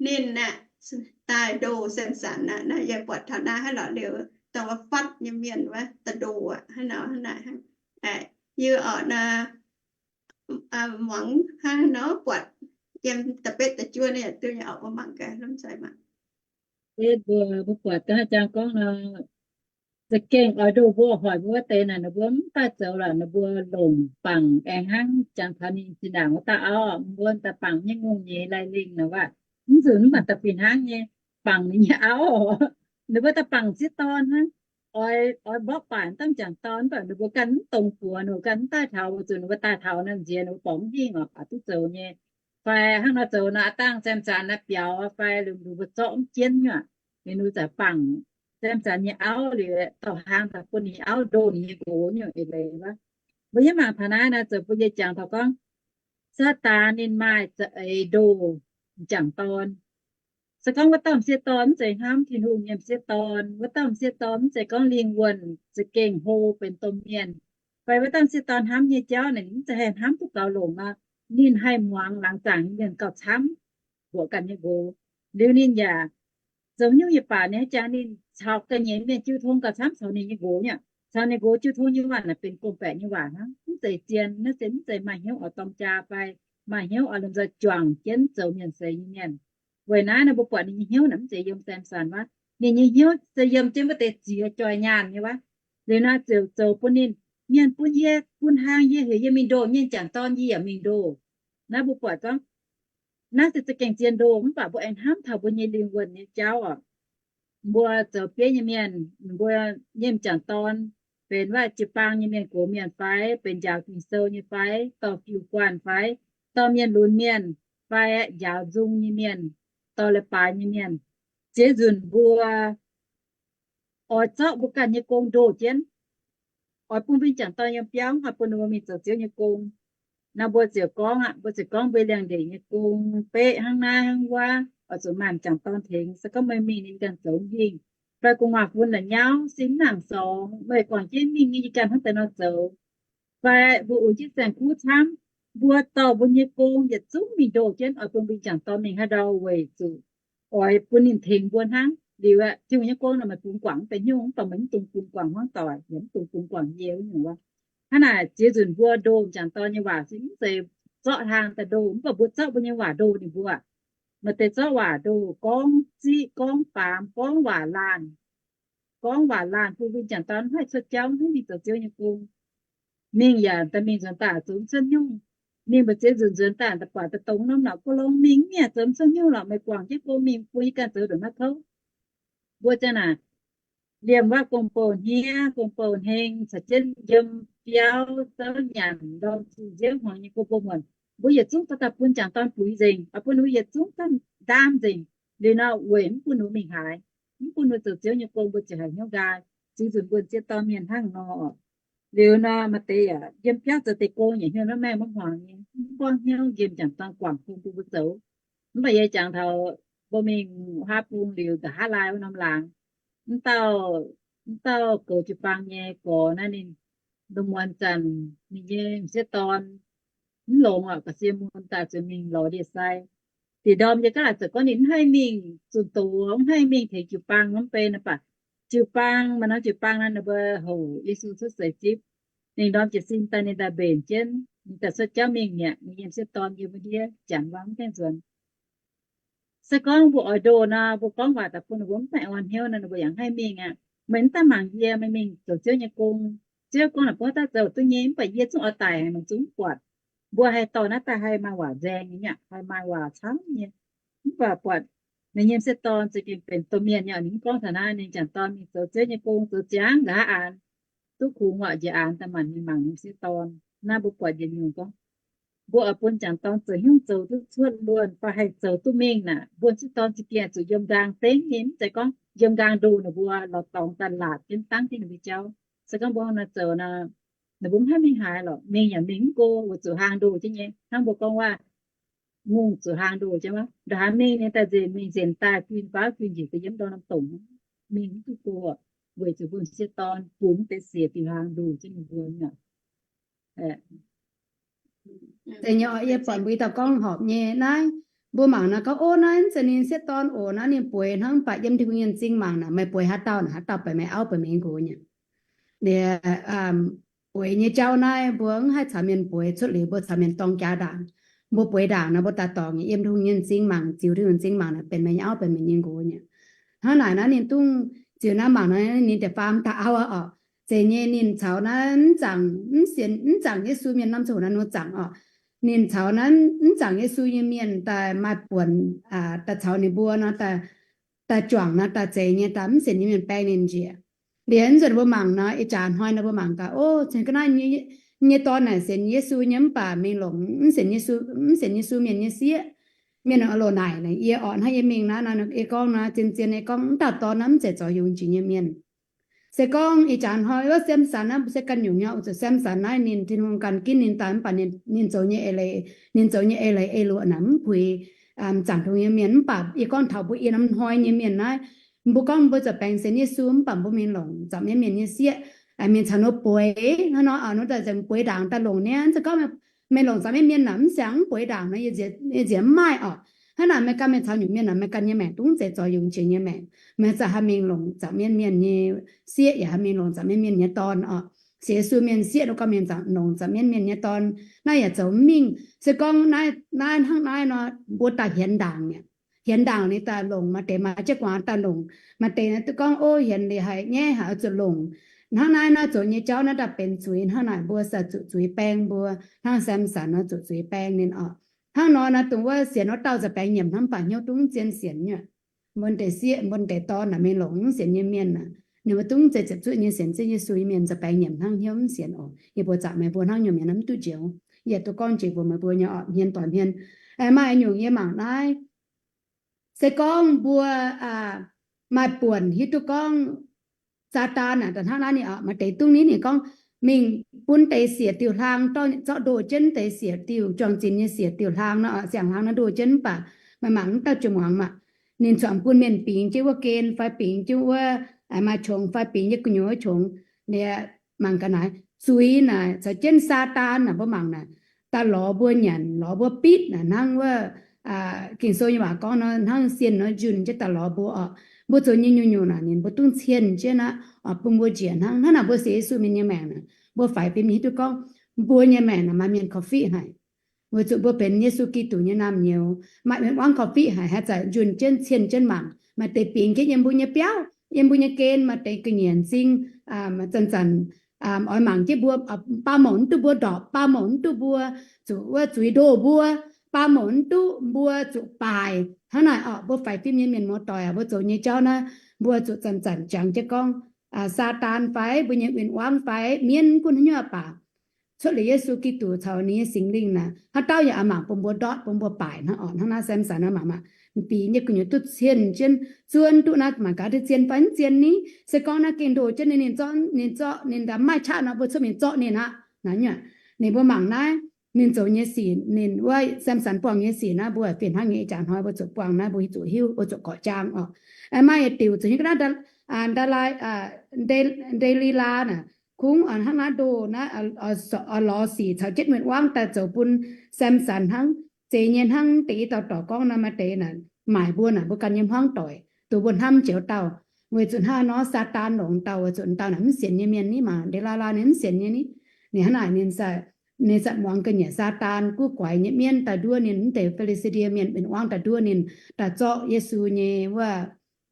ninh aeqv, daaih ndoh Samson aqv. Naaiv yie buatc taux naaiv haaix lorqc liuz, dongh wuov fatv nyei mienh wuov daaih ndoh aqv. Hnangv nor, hnangv naaic, yie oc nor, muangx hnangv nor buatc yiem da'betv da'juov naaiv yaac duqv nyei oc, mbuo mangc gaax, lomh nzoih mangc. Mbuo, mbuo buatc dongh haaix jangx gorngv nor, za'gengh oix ndoh mbuo, hoic mbuo wuov deix naaic, ninh mbuo mv daaih zoux lorqc, ninh mbuo longc bangc aengx hnangv jangx taux ninh zinh ndaangc wuov dauh auv, mbuo daaih bangc nyei ngongh nyeiz lai lingh nor aqv. Mv nzunc mv baac da'fih hnangv nyei, bangc ninh nyei auv, ninh mbuo daaih bangc m'sieqv dorn hnangv. Oix, oix mborqv baaic dauh m'jangc dorn, mv baac ninh mbuo ganh mv dongz buoz, ninh mbuo ganh mv daaih taux, weic zuqc ninh mbuo daaih taux naaiv nziex ninh mbuo borngz mv hingh oc, aqc duqv zoux nyei. fai hnangv nor zoux nor, aa dangh Saamson naaiv biaux fai lungh nduqc mbuo zorqv mv jienv nyei, ninh nu zaqc bangc Saamson nyei auv liuz, dorh hlang daaih bun ninh auv ndoh ninh nyei nqox nyei eix leiz wuov. Mbuo hiuv mangc taux naaiv nor, zoux bun yie jangx taux gorngv Saadaan ninh maaih za'eix ndoh m'jangc dorn. Se gorngv wuov dauh m'sieqv dorn mv zeiz hnamv Tin-Hungh nyei m'sieqv dorn, wuov dauh m'sieqv dorn mv zeiz gorngv lingh wuonh za'gengh hlo benx domh mienh, fai wuov dauh m'sieqv dorn hnamv nyei jauv naaic, ninh mv zeiz haih hnamv duqv gaux longc nor, ninh haih muangx laangz zaangc nyei mienh gauh camv mbuoqc ganh nyei nqox. Liuz ninh yaac zoux nyungc yaac baac ninh haaix jangx ninh caux ga'nyiec mienh jiu tong gauh camv caux ninh nyei nqox nyei. Caux ninh nqox jiu tong nyei waac naaic benx gorngv-baeqc nyei waac hnangv, mv zeiz zien, naaiv se mv zeiz maaih hnyouv oix dorng jaa fai maaih hnyouv oix lomh nzoih juangc jienv zoux mienh seix nyei mienh. Weic naaiv nor mbuo buatc ninh nyei hnyouv naaic mv zeiz yiem Saamson wuov. Ninh nyei hnyouv se yiem jienv wuov deix ziex joih nyaanh nyei wuov. Liuz nor ziouc zoux bun ninh, mienh bun yie, bun hlang yie heuc yie mingh ndoh mienh m'jangc dorn, yie yaac mingh ndoh. Naaiv mbuo buatc gorngv naaiv se za'gengh zien ndoh, mv baac mbuo aengx hnamv taux mbuo nyei lingh wuonh nyei jauv oc. Mbuo zoux bieiv nyei mienh, mbuo nyei m'jangc dorn benx wuov jiu-baang nyei mienh gox mienh fai, benx njaaux Ging-Sou nyei fai, dorh jiu-baang fai, dorh mienh lunx mienh fai, njaaux nzung nyei mienh, dorh leiz-baaix nyei mienh. Ziex nzunc mbuo oix zorqv mbuo ganh nyei gong ndoh jienv, oix bun mbuo nyei m'jangc dorn yiem biauv, oix bun ninh mbuo mingh zoux Ziouv nyei gong. Naaiv mbuo ziouc gorngv aqv, mbuo ziouc gorngv mbuo liangx-ndeic nyei gong, beqv hnangv naaiv hnangv wuov, oix zuqc maaih m'jangc dorn tengx. Se gorngv meih mingh, ninh ganh zoux mv hingh, fai gu'nguaaz-fun la'nyauv, sin mv nangc sorngx, meih guangc jienv mingh nyei, yie ganh hnangv deix nor zoux. Fai mbuo uix jienv saeng-kuv camv, mbuo dorh mbuo nyei gong yietc zungv mingh ndoh jienv, oix bun mbuo m'jangc dorn mingh haaix ndau weic zuqc oix bun ninh tengx mbuo hnangv. Liuz aeqv, Tin-Hungh nyei gong nor meih bungx guangc mv benx hnyouv, mv baac meih mv dungx bungx guangc hmuangv doic, yaac mv dungx bungx guangc yie nyungc wuov. Hnangv naaic ziex nzunc mbuo ndoh m'jangc dorn nyei waac se mv zeiz zorqv hlang daaih ndoh, mv baac mbuo zorqv mbuo nyei waac ndoh ninh mbuo. Maaih deix zorqv waac ndoh gorngv ziqv, gorngv baamz, gorngv waac laanh, gorngv waac laanh bun mbuo m'jangc dorn mv haih cuotv jauv, mv haih mingh zoux Ziouv nyei gong. Mingh yaac daaih mingh nzuonx daaih zoux mv cuotv nyungc. Mingh mbu'ziex nzunc nzuonx daaih daaih buatc daaih dongh norm naaic gong longx, mingh mv yaac zoux mv cuotv nyungc lorqc. Meih guangc jienv gong mingh bun yie ganh zoux ndongc naaiv kouv. Mbuo ziang naaic liemh wuov gong-bou hniev, gong-bou heng, caux jienv yiem biauv zouv nyanc ndorm zuqc nziouv hmuangx nyei gong-bou muonc, mbuo yietc zungv dorh daaih bun m'jangc dorn buix nzengc, oix bun ninh mbuo yietc zungv daaih ndaam nzengc. Liuz nor weic mv bun ninh mbuo mingh haaix, mv bun ninh mbuo zoux Ziouv nyei gong, mbuo ziouc haiz hnyouv nqaai. Ziex nzunc mbuo m'sieqv dorn mienh hnangv nor. Liuz nor maaih deix yaac yiem biauv zoux deix gong yaac hnyouv maiv maengh maiv hmuangx nyei, mv gorngv hnyouv nqemh m'jangc dorn guangc gong bun mbuo zoux. Mv baac yie jangx taux mbuo mingh haav bung liuz nqa'haav laai wuov norm laangz, mv dauh, mv dauh goux jiu-baang nyei gorx naaiv ninh, ndongc muonz zanc ninh nyei m'sieqv dorn mv longx oc, ga'sie mun daaih zuqc mingh lorz ndie-sai. Diex ndorm yie gaav laaic ziouc gorngv ninh mv haih mingh zunh doz, mv haih mingh tengx jiu-baang norm bei nor baac, jiu-baang maaih norm jiu-baang nor ninh mbuo houc Yesu cuotv seix zipv. Ninh ndorm jiez sin daaih ninh daaih mbenc jienv, ninh daaih cuotv jauv mingh mi'aqv. Ninh nyei m'sieqv dorn yiem wuov ndiev janx wuov mv gaengh nzuonx. Se gorngv mbuo oix ndoh nor, mbuo gorngv waac daaih bun ninh mbuo mv baac orn hnyouv nor, ninh mbuo yaac mv haih mingh aqv. Meih mv daaih mangc yie, meih mingh zoux Ziouv nyei gong. Ziouv gong naaic mbuo haaix dauh zoux duqv nyei, mv baac yie zungv oix daic haaix nor zungv mv buatc. Mbuo haih dorh naaiv daaih haih maaih waac nzaeng nyei aqv, haih maaih waac camv nyei. Mv baac buatc ninh nyei m'sieqv dorn za'gengh benx domh mienh nyei oc. Ninh mv gorngv taux naaiv, ninh m'jangc dorn mingh zoux Ziouv nyei gong, zoux ziangx nqa'haav aanx, duqv kungx oc, njiec aanx daaih maanc mingh mangc ninh m'sieqv dorn. Naaiv mbuo buatc yietc nyungc gorngv, mbuo oix bun m'jangc dorn zoux hnyouv zoux duqv cuotv luonh fai haih zoux duqv mingh naaic, mbuo m'sieqv dorn za'gengh zuqc yiem nqaang dengv nyei, mv zeiz gorngv yiem nqaang ndoh ninh mbuo lorz dorngx daaih laatc jienv dangv jienv ninh mbuo jauv. Se gorngv mbuo hnangv nor zoux nor, ninh mbuo mv haih mingh haaix lorqc, mingh yaac mingh mv go, weic zuqc hlang ndoh jienv nyei. Hnangv mbuo gorngv waac, mungh zuqc hlang ndoh jienv wuov, ndongc haaix mingh ninh daaih nzengc, mingh nzengc daaih guin faaux guin njiec daaih yiem ndorm norm dongc, mingh mv duqv go, weic zuqc mbuo m'sieqv dorn bungx deix siec diuh hlang ndoh jienv ninh mbuo nyei. Deix nyei oc, yie buatc mbuo dauh gorngv horpc nyei naaiv. Mbuo mangc naaiv gorngv, ov, naaiv mv zeiz ninh m'sieqv dorn oc, naaiv ninh bueix hnangv, mv baac yiem Tin-Hungh nyei m'zing mangc naaic, meih bueix haaix dauh naaic, haaix dauh benx meih auv benx meih nyei nqox nyei. Liuz, bueix nyei jauv naaiv mbuo mv haih caux mienh bueix, cuotv liuz mbuo caux mienh dorng jaax ndaangc. Mbuo bueix ndaangc nor mbuo daaih dorngc nyei, yiem Tin-Hungh nyei m'zing mangc, ziux Tin-Hungh m'zing mangc naaic benx meih nyei auv benx meih nyei nqox nyei. Hnangv naaic naaiv ninh dungv ziux naaiv mangc naaiv ninh deix faam daaih auv aqv oc. Zeiz nyei ninh caux naaiv mv zaangc, mv sienx, mv zaangc Yesu mienh norm ziangh hoc naaiv nor zaangc oc. Ninh caux naaiv mv zaangc Yesu nyei mienh daaih maaih buonc, daaih caux ninh mbuo nor, daaih juangc nor, daaih zeiz nyei daaih mv sienx nyei mienh baeng ninh njiec. Liuz nzunc mbuo mangc nor, ih jaax hnoi nor mbuo mangc gaax, o, cen ga'naaiv nyei, nyei dorn naaic sienx Yesu nyei mv baac mingh longc mv sienx Yesu, mv sienx Yesu mienh nyei sieqv. Mienh loz-naaic naaic, yie orqc hnangv yie mingh naaiv, yie gorngv naaiv zien-zien, yie gorngv mv dauh dorn naaiv mv zeiz zoux yungz jiex nyei mienh. Se gorngv ih jaax hnoi wuov Samson naaiv mbuo se ganh nyungc nyei, oix zuqc Samson naaiv ninh Tin-Hungh ganh ginv ninh daaih mv baac ninh zoux nyei eix leiz, ninh zoux nyei eix leiz eix luoqc naaic mv puix zaangc Tin-Hungh nyei mienh. Mv baac yie gorngv taux mbuo ih norm hnoi nyei mienh naaiv, mbuo gorngv mbuo zuqc baengx sienx Yesu mv baac mbuo mingh longc zaangc mienh mienh nyei sieqv, mienh caux ninh mbuo bueix hnangv nor, ninh mbuo daaih nzengc bueix ndaangc daaih longc niaa. Se gorngv meih longc zaangc mienh mienh naaic mv siangx mv bueix ndaangc nor, yie nziex mv maaih orqc. Hnangv naaic meih ganh mingh caux nyungc mienh naaic, meih ganh nyei maengc dungv zeiz zoux yungz jiex nyei maengc. Meih zaqc haih mingh longc zaangc mienh mienh nyei sieqv, yaac haih mingh longc zaangc mienh mienh nyei dorn orqc. Sienx Yesu mienh sieqv, ninh gorngv mingh zaangc longc zaangc mienh mienh nyei dorn naaiv yaac zoux mv mingh. Se gorngv naaiv, naaiv hnangv naaiv nor, mbuo daaih hienx ndaangc mi'aqv. Hienx ndaangc liuz daaih longc, maaih deix maaih jienv gu'nguaaz daaih longc, maaih deix duqv gorngv, ov, hienx liuz haiz nyaiv haic, oix zuqc longc. Hnangv naaiv naaiv zoux nyei jauv naaiv daaih benx zuiz. Hnangv naaic mbuo se zuqc zuiz baeng mbuo, hnangv Samson nor zuqc zuiz baeng ninh orqc. Hnangv nor naaiv dongh wuov sienx wuov dauh za'baengx nyiemc hnangv, mv baac hnyouv dungv zien sienx nyei. Mbuo deix sieqv, mbuo deix dorn naaic mingh longc mv sienx nyei mienh naaic, ninh mbuo dungv zeiz ziepc zuoqv nyei sienx Ziouv Yesu nyei mienh za'baengx nyiemc hnangv hnyouv mv sienx oc. Yie mbuo zaqc meih mbuo hnangv nyungc mienh naaiv mv duqv njoux. Yie duqv gorngv jiex mbuox meih mbuo nyei orqc, hmien doic hmien. Maaih nyungc yie mangc naaiv, se gorngv mbuo maaih buonc hiuv duqv gorngv Saadaan naaic daaih hnangv naaiv ninh orqc, maaih deix dungv ninh, ninh gorngv mingh bun deix siec diuh hlaang, zorqv ndoh jienv deix siec diuh, juang-zinx nyei siec diuh hlaang nor, siang-hlaang nor ndoh jienv, mv baac meih mangc wuov dauh jiex muangx maah, ninh corc bun mienh bingx jienv wuov gen fai bingx jienv wuov maaih qongx fai bingx jienv gu'nyuoz wuov qongx. Liuz mangc ga'naaiv zuiz naaic caux jienv Saadaan naaic mbuo mangc naaic, daaih lorz mbuo nyanc, lorz mbuo bitv naaic hnangv wuov Ging-Sou nyei waac gorngv nor, hnangv sienh nor njunh jienv daaih lorz mbuo orqc. Mbuo zoux nyei nyungc-nyungc naaic ninh mbuo dungv cienh jienv aqv, bun mbuo njiec hnangv. Hnangv naaic mbuo sienx Yesu mienh nyei maengc naaic, mbuo faix fim hiuv duqv gorngv mbuo nyei maengc naaic maaih mienh korv-fiqv haic. Weic zuqc mbuo benx Yesu Giduc nyei naamh nyouz, maaih mienh wangv korv-fiqv haic, haaix zanc njunh jienv cienh jienv mangc. Maaih deix bingx jienv yiem mbuo nyei biauv, yiem mbuo nyei gen, maaih deix ga'nyiec m'zing, zanc-zanc oix mangc jienv mbuo, baamh mouc mv duqv mbuo ndorpc, baamh mouc mv duqv mbuo zuqc wuov zuiz ndoh mbuo, baamh mouc mv duqv mbuo zuqc baaic. Hnangv naaic orqc, mbuo faix fim nyei mienh muoz-doic aac, mbuo zoux nyei jauv naaiv, mbuo zuqc zanc-zanc jangx jienv gorngv Saadaan fai mbuo nyei win-wangv fai mienv gunv haaix nyungc baac, cuotv liuz Yesu Giduc caux ninh nyei Singx Lingh naaic, haaix dauh yaac mangc bun mbuo ndortv, bun mbuo baaic hnangv orqc. Hnangv naaiv Samson naaiv mangc maah, bingx nyei gu'nyuoz duqv cienh jienv, zuonv duqv naaiv mangc gaax deix zien fai mv zien ni. Se gorngv naaiv gengh ndoh jienv ninh, ninh zorqv, ninh zorqv ninh daaih mv maaih qaqv nor, mbuo cuotv mingh zorqv ninh aqv. Naaiv nyungc ninh mbuo mangc naaiv, ninh zoux nyei sic, ninh wuov Samson buangh nyei sic naaiv, mbuo fih hnangv nyei ih jaax hnoi mbuo zuqc buangh naaiv, mbuo zuqc hiuv, mbuo zuqc gorqv-jaang orqc. Maaih yietc diuc zuqc hiuv ga'naaiv, Ndelilaa naaic, kungx hnangv naaiv ndoh naaiv, oix lorz sic caux jienv win-wangv daaih zoux bun Samson hnangv. Zeiz nyei hnangv deix i dauh dorc gorngv nor, maaih deix naaic maaic mbuo naaic mbuo ganh nyei hmuangv doic, dongh mbuo hnamv joux dauh. Weic zuqc hnangv nor Saadaan longc dauh, weic zuqc dauh naaic mv sienx nyei mienh ni maah, Ndelilaa ninh mv sienx nyei ni. Ninh hnangv naaic ninh, ninh zaqc muangx ga'nyiec Saadaan guv guaix nyei mienv daaih nduov ninh, mv deix Fi^li^saa^die Mienh win-wangv daaih nduov ninh, daaih zorqv Yesu nyei wuov,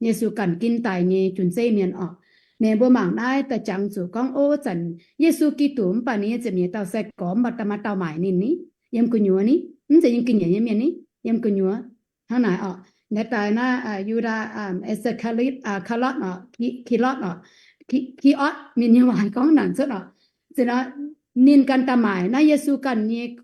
Yesu ganh ginv daaih nyei jun-zeiv mienh orqc. Ninh mbuo mangc naaiv daaih jangx zuqc gorngv, ov, zanc Yesu Giduc mv baac ninh nyei ziepc nyeic dauh sai-gorx mv baac daaih maaih dauh maaic ninh ni, yiem gu'nyuoz ni, mv zeiz yiem ga'nyiec nyei mienh ni, yiem gu'nyuoz. Hnangv naaic orqc, naaiv daaih naaiv Yudaa, Iskariotv, Kaalotv orqc, Ki, Kilotv orqc, Kiotv, mienh nyei waac gorngv naaic cuotv orqc. Ninh ganh daaih maaic naaiv Yesu ganh nyei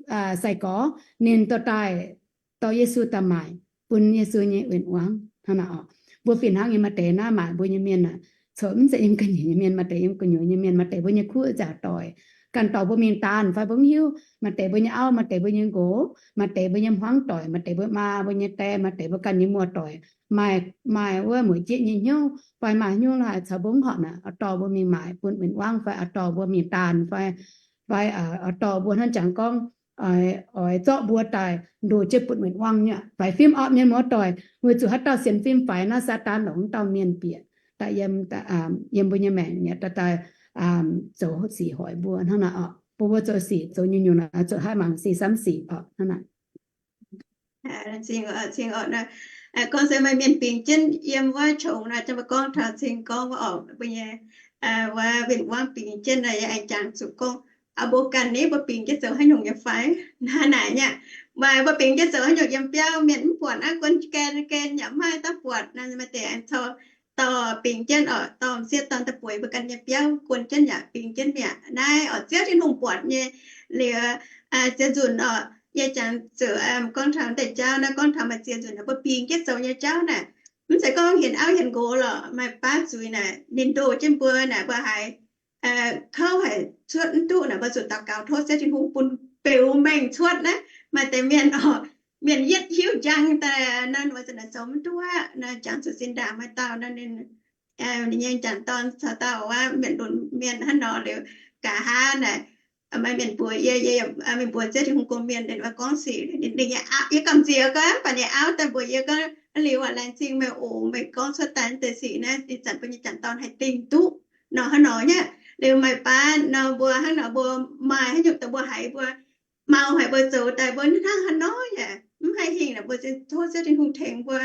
sai-gorx, ninh dorh daaih, dorh Yesu daaih maaic bun Yesu nyei win-wangv hnangv naaic orqc. Mbuo fih hnangv nyei, maaih deix naaiv maaic mbuo nyei mienh aah, coc mv zeiz yiem ga'nyiec nyei mienh, maaih deix yiem gu'nyuoz nyei mienh, maaih deix mbuo nyei kuv nziaauc doic, ganh dorh mbuo mingh daanh fai mbuo mv hiuv, maaih deix mbuo nyei auv, maaih deix mbuo nyei nqox, maaih deix mbuo nyei hmuangv doic, maaih deix mbuo maa, mbuo nyei die, maaih deix mbuo ganh nyei muoz-doic, maaih, maaih wuov mueic jieqv nyei hnyouv fai maaih nyungc laaix caux mbuo mv horpc naaic, oix dorh mbuo mingh maaic bun win-wangv fai oix dorh mbuo mingh daanh fai, fai oix dorh mbuo hnangv jangx gorngv oix zorqv mbuo daaih ndoh jienv bun win-wangv nyei. Faix fim orqc, mienh muoz-doic, weic zuqc haaix dauh sienx fim faix naaiv, Saadaan longc wuov dauh mienh bieqc daaih yiem, yiem mbuo nyei maengc nyei, daaih, daaih zoux sic hoic mbuo hnangv naaic orqc. Bun mbuo zoux sic zoux nyungc-nyungc naaic zuqc haih mangc sic samv sic orqc hnangv naaic. Gorngv se maaih mienh bingx jienv yiem wuov qongx naaic, gorngv taux cing gorngv wuov orqc, mbuo nyei, wuov win-wangv bingx jienv naaic, yie aengx jangx zuqc gorngv, mbuo ganh ni mbuo bingx jienv zoux haaix nyungc nyei fai? Hnangv naaic nyei. Maaih mbuo bingx jienv zoux haaix nyungc yiem biauv, mienh mv buatc naaiv, guon gen gen yaac mv maaih dauh buatc naaic, maaih deix aengx cou dorh bingx jienv oc, dorh m'sieqv dorn daaih bueix mbuo ganh nyei biauv, guon jienv yaac bingx jienv mi'aqv. Naaiv oc, Ziouv Tin-Hungh buatc nyei. Liuz, ziex nzunc oc, yie jangx zuqc gorngv taux deix jauv naaiv, gorngv taux maaih ziex nzunc naaiv mbuo bingx jienv zoux nyei jauv naaic, mv zeiz gorngv hienx auv hienx nqox lorqc, maaih baav zuiz naaic ninh ndoh jienv mbuo naaic, mbuo haiz kouv haic cuotv mv duqv naaic, mbuo zuqc daux gaux tov Ziouv Tin-Hungh bun beux mengh cuotv naaiv. Maaih deix mienh oc, mienh yietv hiuv njang daaih nor, ninh mbuo za'naaic zoux mv duqv aqv. Naaiv jangx zuqc zinh ndaangc maaih dauh nor, ninh nyei m'jangc dorn caux dauh wuov mienh lunx mienh hnangv nor liuz, nqa'haav naaic, maaih mienh mbuox yie, yie mienh mbuox Ziouv Tin-Hungh gorngv mienh, ninh gorngv sic, ninh nyei, yie gamh nziex gaax, mv baac ninh auv daaih mbuox yie gorngv, liuz aac, laengz zingh meih oc, meih gorngv cuotv daaih deix sic naaiv, ih zanc mbuo nyei m'jangc dorn haih dingh duqv nor hnangv nor nyei. Liuz maaih baav nor mbuo hnangv nor, mbuo maaih haaix nyungc daaih mbuo haiz mbuo mau haic, mbuo zoux daaih mbuo hnangv haaix nor yaac mv haih hingh naaic, mbuo tov Ziouv Tin-Hungh tengx mbuo,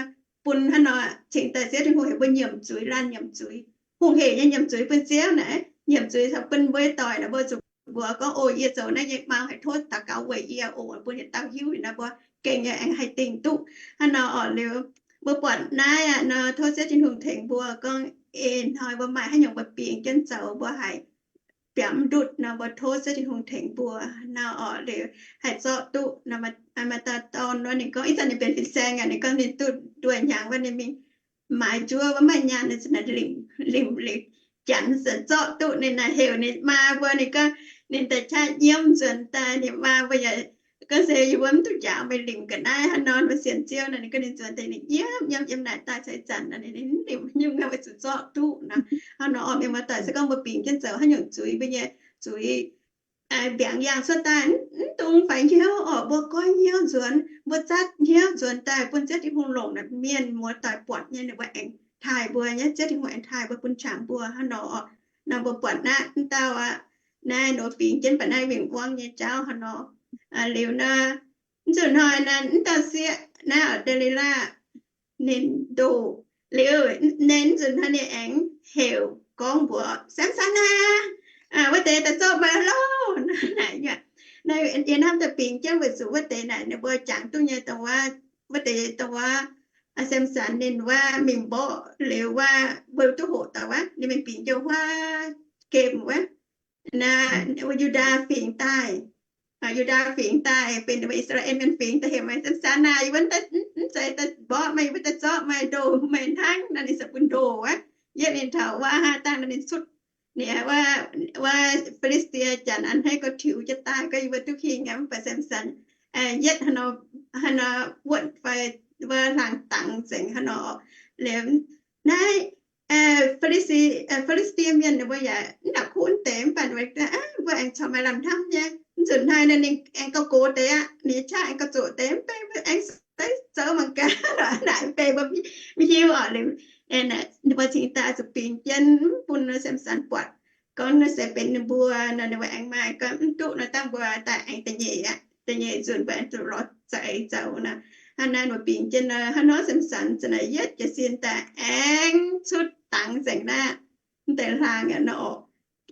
bun hnangv nor cingx daaih Ziouv Tin-Hungh heuc mbuo nyiemc zuiz, laanh nyiemc zuiz, hungh hec nyei nyiemc zuiz bun Ziouv naaic, nyiemc zuiz caux bun mbuo nyei doic naaic, mbuo zuqc mbuox gorngv, o, yie zoux naaiv nyei mau haic, tov daux gaux weic yie oc, bun yietc dauh hiuv naaic, mbuo gengh nyei aengx haih dingh duqv hnangv nor oc. Liuz mbuo buatc naaiv aqv nor, tov Ziouv Tin-Hungh tengx mbuo gorngv, ih hnoi mbuo maaih haaix nyungc mbuo bingx jienv zoux mbuo haiz biaux mv ndutv nor, mbuo tov Ziouv Tin-Hungh tengx mbuo nor oc. Liuz haih zorqv duqv nor, maaih dauh dorn wuov ninh gorngv, ih zanc ninh benx fin-saeng aqv, ninh gorngv ninh duqv nduoh hnyangx wuov ninh mingh maaiz njuov wuov maaih nyaanh, ninh limc, limc, limc janx, zorqv duqv ninh naaic, heuc ninh maa mbuo, ninh gorngv ninh daaih qaqv nyiemv nzuonx daaih, ninh maa mbuo yaac gorngv se yie mbuo mv duqv njaaux meih limc ga'naaiv hnangv nor, mbuo sienx Ziouv nor, ninh gorngv ninh nzuonx daaih ninh nyiemv nyiemv yiem naaic daaih caux ih zanc nor, ninh limc nyungc naaiv weic zuqc zorqv duqv nor. Hnangv nor oc, mienh muoz-doic, se gorngv mbuo bingx jienv zoux haaix nyungc zuiz, mbuo nyei zuiz mbiaangx yaangh cuotv daaih, mv dungx faix hnyouv oc, mbuo goiv hnyouv nzuonx, mbuo zatv hnyouv nzuonx daaih bun Ziouv Tin-Hungh longc naaic, mienh muoz-doic buatc nyei ninh mbuo aengx taaih mbuo nyei, Ziouv Tin-Hungh aengx taaih mbuo bun qangx mbuo hnangv nor oc. Nor mbuo buatc naaiv mv dauh aqv, naaiv nor bingx jienv baac naaiv wingh wuangv nyei jauv hnangv nor. Liuz nor, mv nzunc hnoi naaiv mv dauh sieqv naaiv oc, Delilaa, ninh ndoh liuz, naaiv mv nzunc hnoi ninh aengx heuc gorngv mbuox Samson aac, wuov deix daaih zorqv meih loh. Naaiv yie hnamv daaih bingx jienv weic zuqc wuov deix naaic ninh mbuo jangx duqv nyei dongh wuov, wuov deix dongh wuov, Samson ninh wuov mingh mborqv liuz wuov, mbuo duqv hoqc daaih wuov, ninh mingh bingx jienv wuov, gemh wuov, Yu^ndaa Fingx daaih. Yu^ndaa Fingx daaih benx I^saa^laa^en Mienh fingx daaih, heuc meih Samson aac, yie mbuo mv zeiz daaih mborqv meih, yie mbuo daaih zorqv meih, ndoh meih hnangv nor, ninh se bun ndoh wuov. Yietv ninh taux wuov haav dangh nor ninh cutv, ninh wuov, wuov Fi^li^saa^die Janx a'hneiv gorx tiux jienv daaih, gorngv yie mbuo duqv hingh aqv, mv baac Samson yietv hnangv nor, hnangv nor wuotv fai wuov hlang dangx nzengc hnangv nor. Liuz naaiv Fi^li^saa^die Mienh ninh mbuo yaac mv nangc kuv deix, mv baac mbuo aengx corc maaih lamh hnamv nyei. Mv nzunc hnoi ninh aengx gauh gox deix aqv, ninh nyei qaqv aengx gauh zoqc deix, mv baac mbuo aengx zoux mangc gaax lorqc, naaic mv baac mbuo mv hiuv oc. Liuz ninh mbuo cingx daaih zuqc bingx jienv mv bun Samson buatc gorngv naaiv se benx ninh mbuo nor, ninh mbuo aengx maaih gorngv mv duqv nor, dangh mbuo daaih aengx da'nyeic aqv, da'nyeic nzunc mbuo aengx zuqc lorz za'eix zoux nor. Hnangv naaiv mbuo bingx jienv nor, hnangv nor Samson za'naaic yietv jiez sin daaih aengx cutv dangx nzengc naaiv, mv deix hlang aqv nor.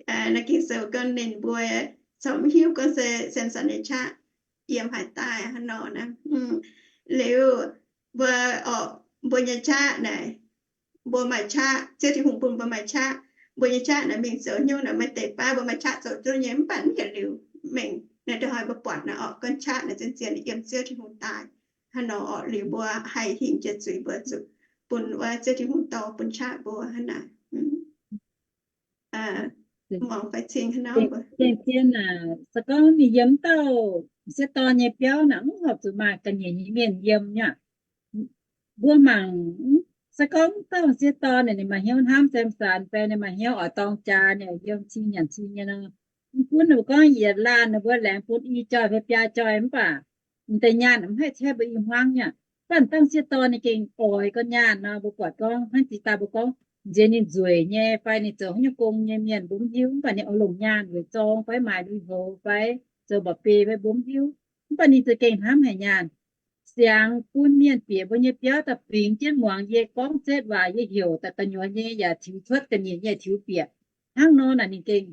Naaiv Ging-Sou gorngv ninh mbuo corc mv hiuv gorngv se Samson nyei qaqv yiem haaix daaih hnangv nor naaiv. Liuz mbuo, mbuo nyei qaqv naaic, mbuo maaih qaqv, Ziouv Tin-Hungh bun mbuo maaih qaqv. Mbuo nyei qaqv naaic mingh zoux haaix nyungc naaic, maaih deix baav mbuo maaih qaqv zoux duqv nyei, mv baac mv hietc liuz mengh naaiv, ndongc haaix mbuo buatc naaic orqc, gorngv qaqv naaic zien-zien yiem Ziouv Tin-Hungh daaih hnangv nor orqc. Liuz mbuo haih hingh jiex zuiz mbuo zuqc bun wuov Ziouv Tin-Hungh dorh bun qaqv mbuo hnangv naaic. Muangx fai cing hnangv nor mbuo. Zien-zien naaic, se gorngv ninh yiem wuov dauh m'sieqv dorn nyei biauv naaic, mv horpc zuqc maaih ga'nyiec nyei mienh yiem nyei aqv. Mbuo mangc, se gorngv wuov dauh m'sieqv dorn naaic ninh maaih hnyouv hnamv Samson fai ninh maaih hnyouv oix dorng jaax ninh yiem cing nyanc cing nyei nor, mv gunv ninh mbuo gorngv yietc laanh ninh mbuo laengz bun i joih fai biaa joih mv baac m'deix nyaanh mv haih caeqv mbuo i hmuangv nyei aqv. Mv baac dauh m'sieqv dorn ninh gengh oix gorngv nyaanh nor, mbuo buatc gorngv hnangv jiex daaih mbuo gorngv nziex ninh nzueic nyei fai ninh zoux haaix nyungc gong nyei mienh mbuo mv hiuv, mv baac ninh oix longc nyaanh weic zorng fai maaiz lui-houx fai zoux mba'biei fai mbuo mv hiuv, mv baac ninh za'gengh hnamv haic nyaanh. Siangx bun mienh bieqc mbuo nyei biauv daaih bingx jienv muangx yie gorngv zetv waac, yie heuc daaih gu'nyuoz nyei yaac tiux cuotv, ga'nyiec nyei yaac tiux bieqc. Hnangv nor naaic ninh gengh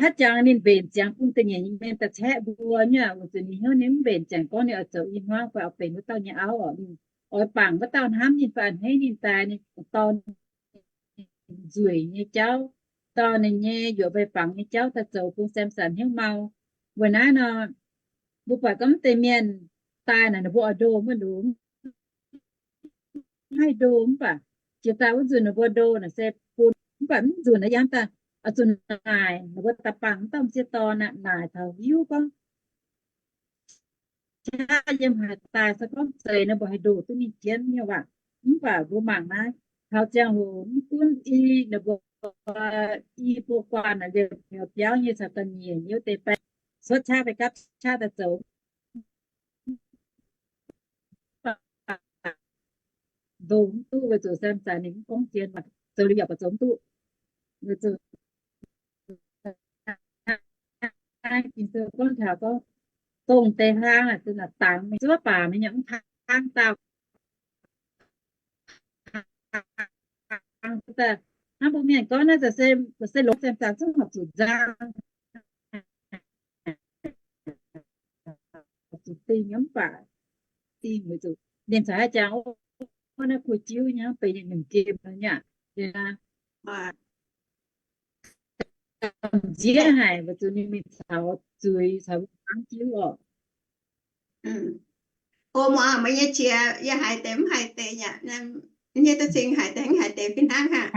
haaix jangx ninh mbenc ziangx bun ga'nyiec nyei mienh daaih caeqv mbuo nyei aqv, weic zuqc ninh hnyouv ninh mv mbenc ziangx gorngv ninh oix zoux i hmuangv fai oix benx wuov dauh nyei auv orqc. Ninh oix bangc wuov dauh hnamv ninh fai a'hneiv ninh daaih, ninh dorh nzueic nyei jauv, dorh ninh nyei yuoqc mbei bangc nyei jauv daaih zoux bun Samson hnyouv mau. Weic naaiv nor, mbuo buatc gorngv deix mienh daaih naaic ninh mbuo oix ndoh maiv ndoh, maiv haih ndoh mv baac jiex daaih wuov nzunc ninh mbuo ndoh naaic se bun, mv baac mv nzunc naaiv yangh daaih oix zuqc naaic ninh mbuo daaih bangc wuov dauh m'sieqv dorn aqv, naaic taux hiuv gorngv qaqv yiem haaix daaih se gorngv zeiz nor mbuo haih ndoh duqv ninh jienv nyei waac. Mv baac mbuo mangc naaiv taux ziangh hoc mv gunv i, ninh mbuo i buo guanh naaic liemh biauv nyei caux ga'nyiec nyei wuov deix baeng cuotv qaqv daaih gapv qaqv daaih zoux ndoh mv duqv weic zuqc Samson ninh mv gorngv zien, zoux liuz yaac buatc zoux mv duqv. Weic zuqc Ging-Sou gorngv taux gorngv dongh deix hlang naaic, dongh naaic dangx mingh zuov baac mingh nyei mv kangv dauh hnangv mbuo mienh gorngv naaiv, se longx Samson zungv horpc zuqc nzang, horpc zuqc dingh mv baac dingh weic zuqc ninh caux haaix jangx, naaiv kuh jiuv nyei benx nyungc gem nor nyei aqv. Nziev haic weic zuqc ninh mingh caux zuiz caux hmuangv jiuv oc. O muangx, meih nyei qiex yie haiz deix mv haiz deix yaac, nyei duqv cing haiz deix mv haiz deix fih hnangv aqv.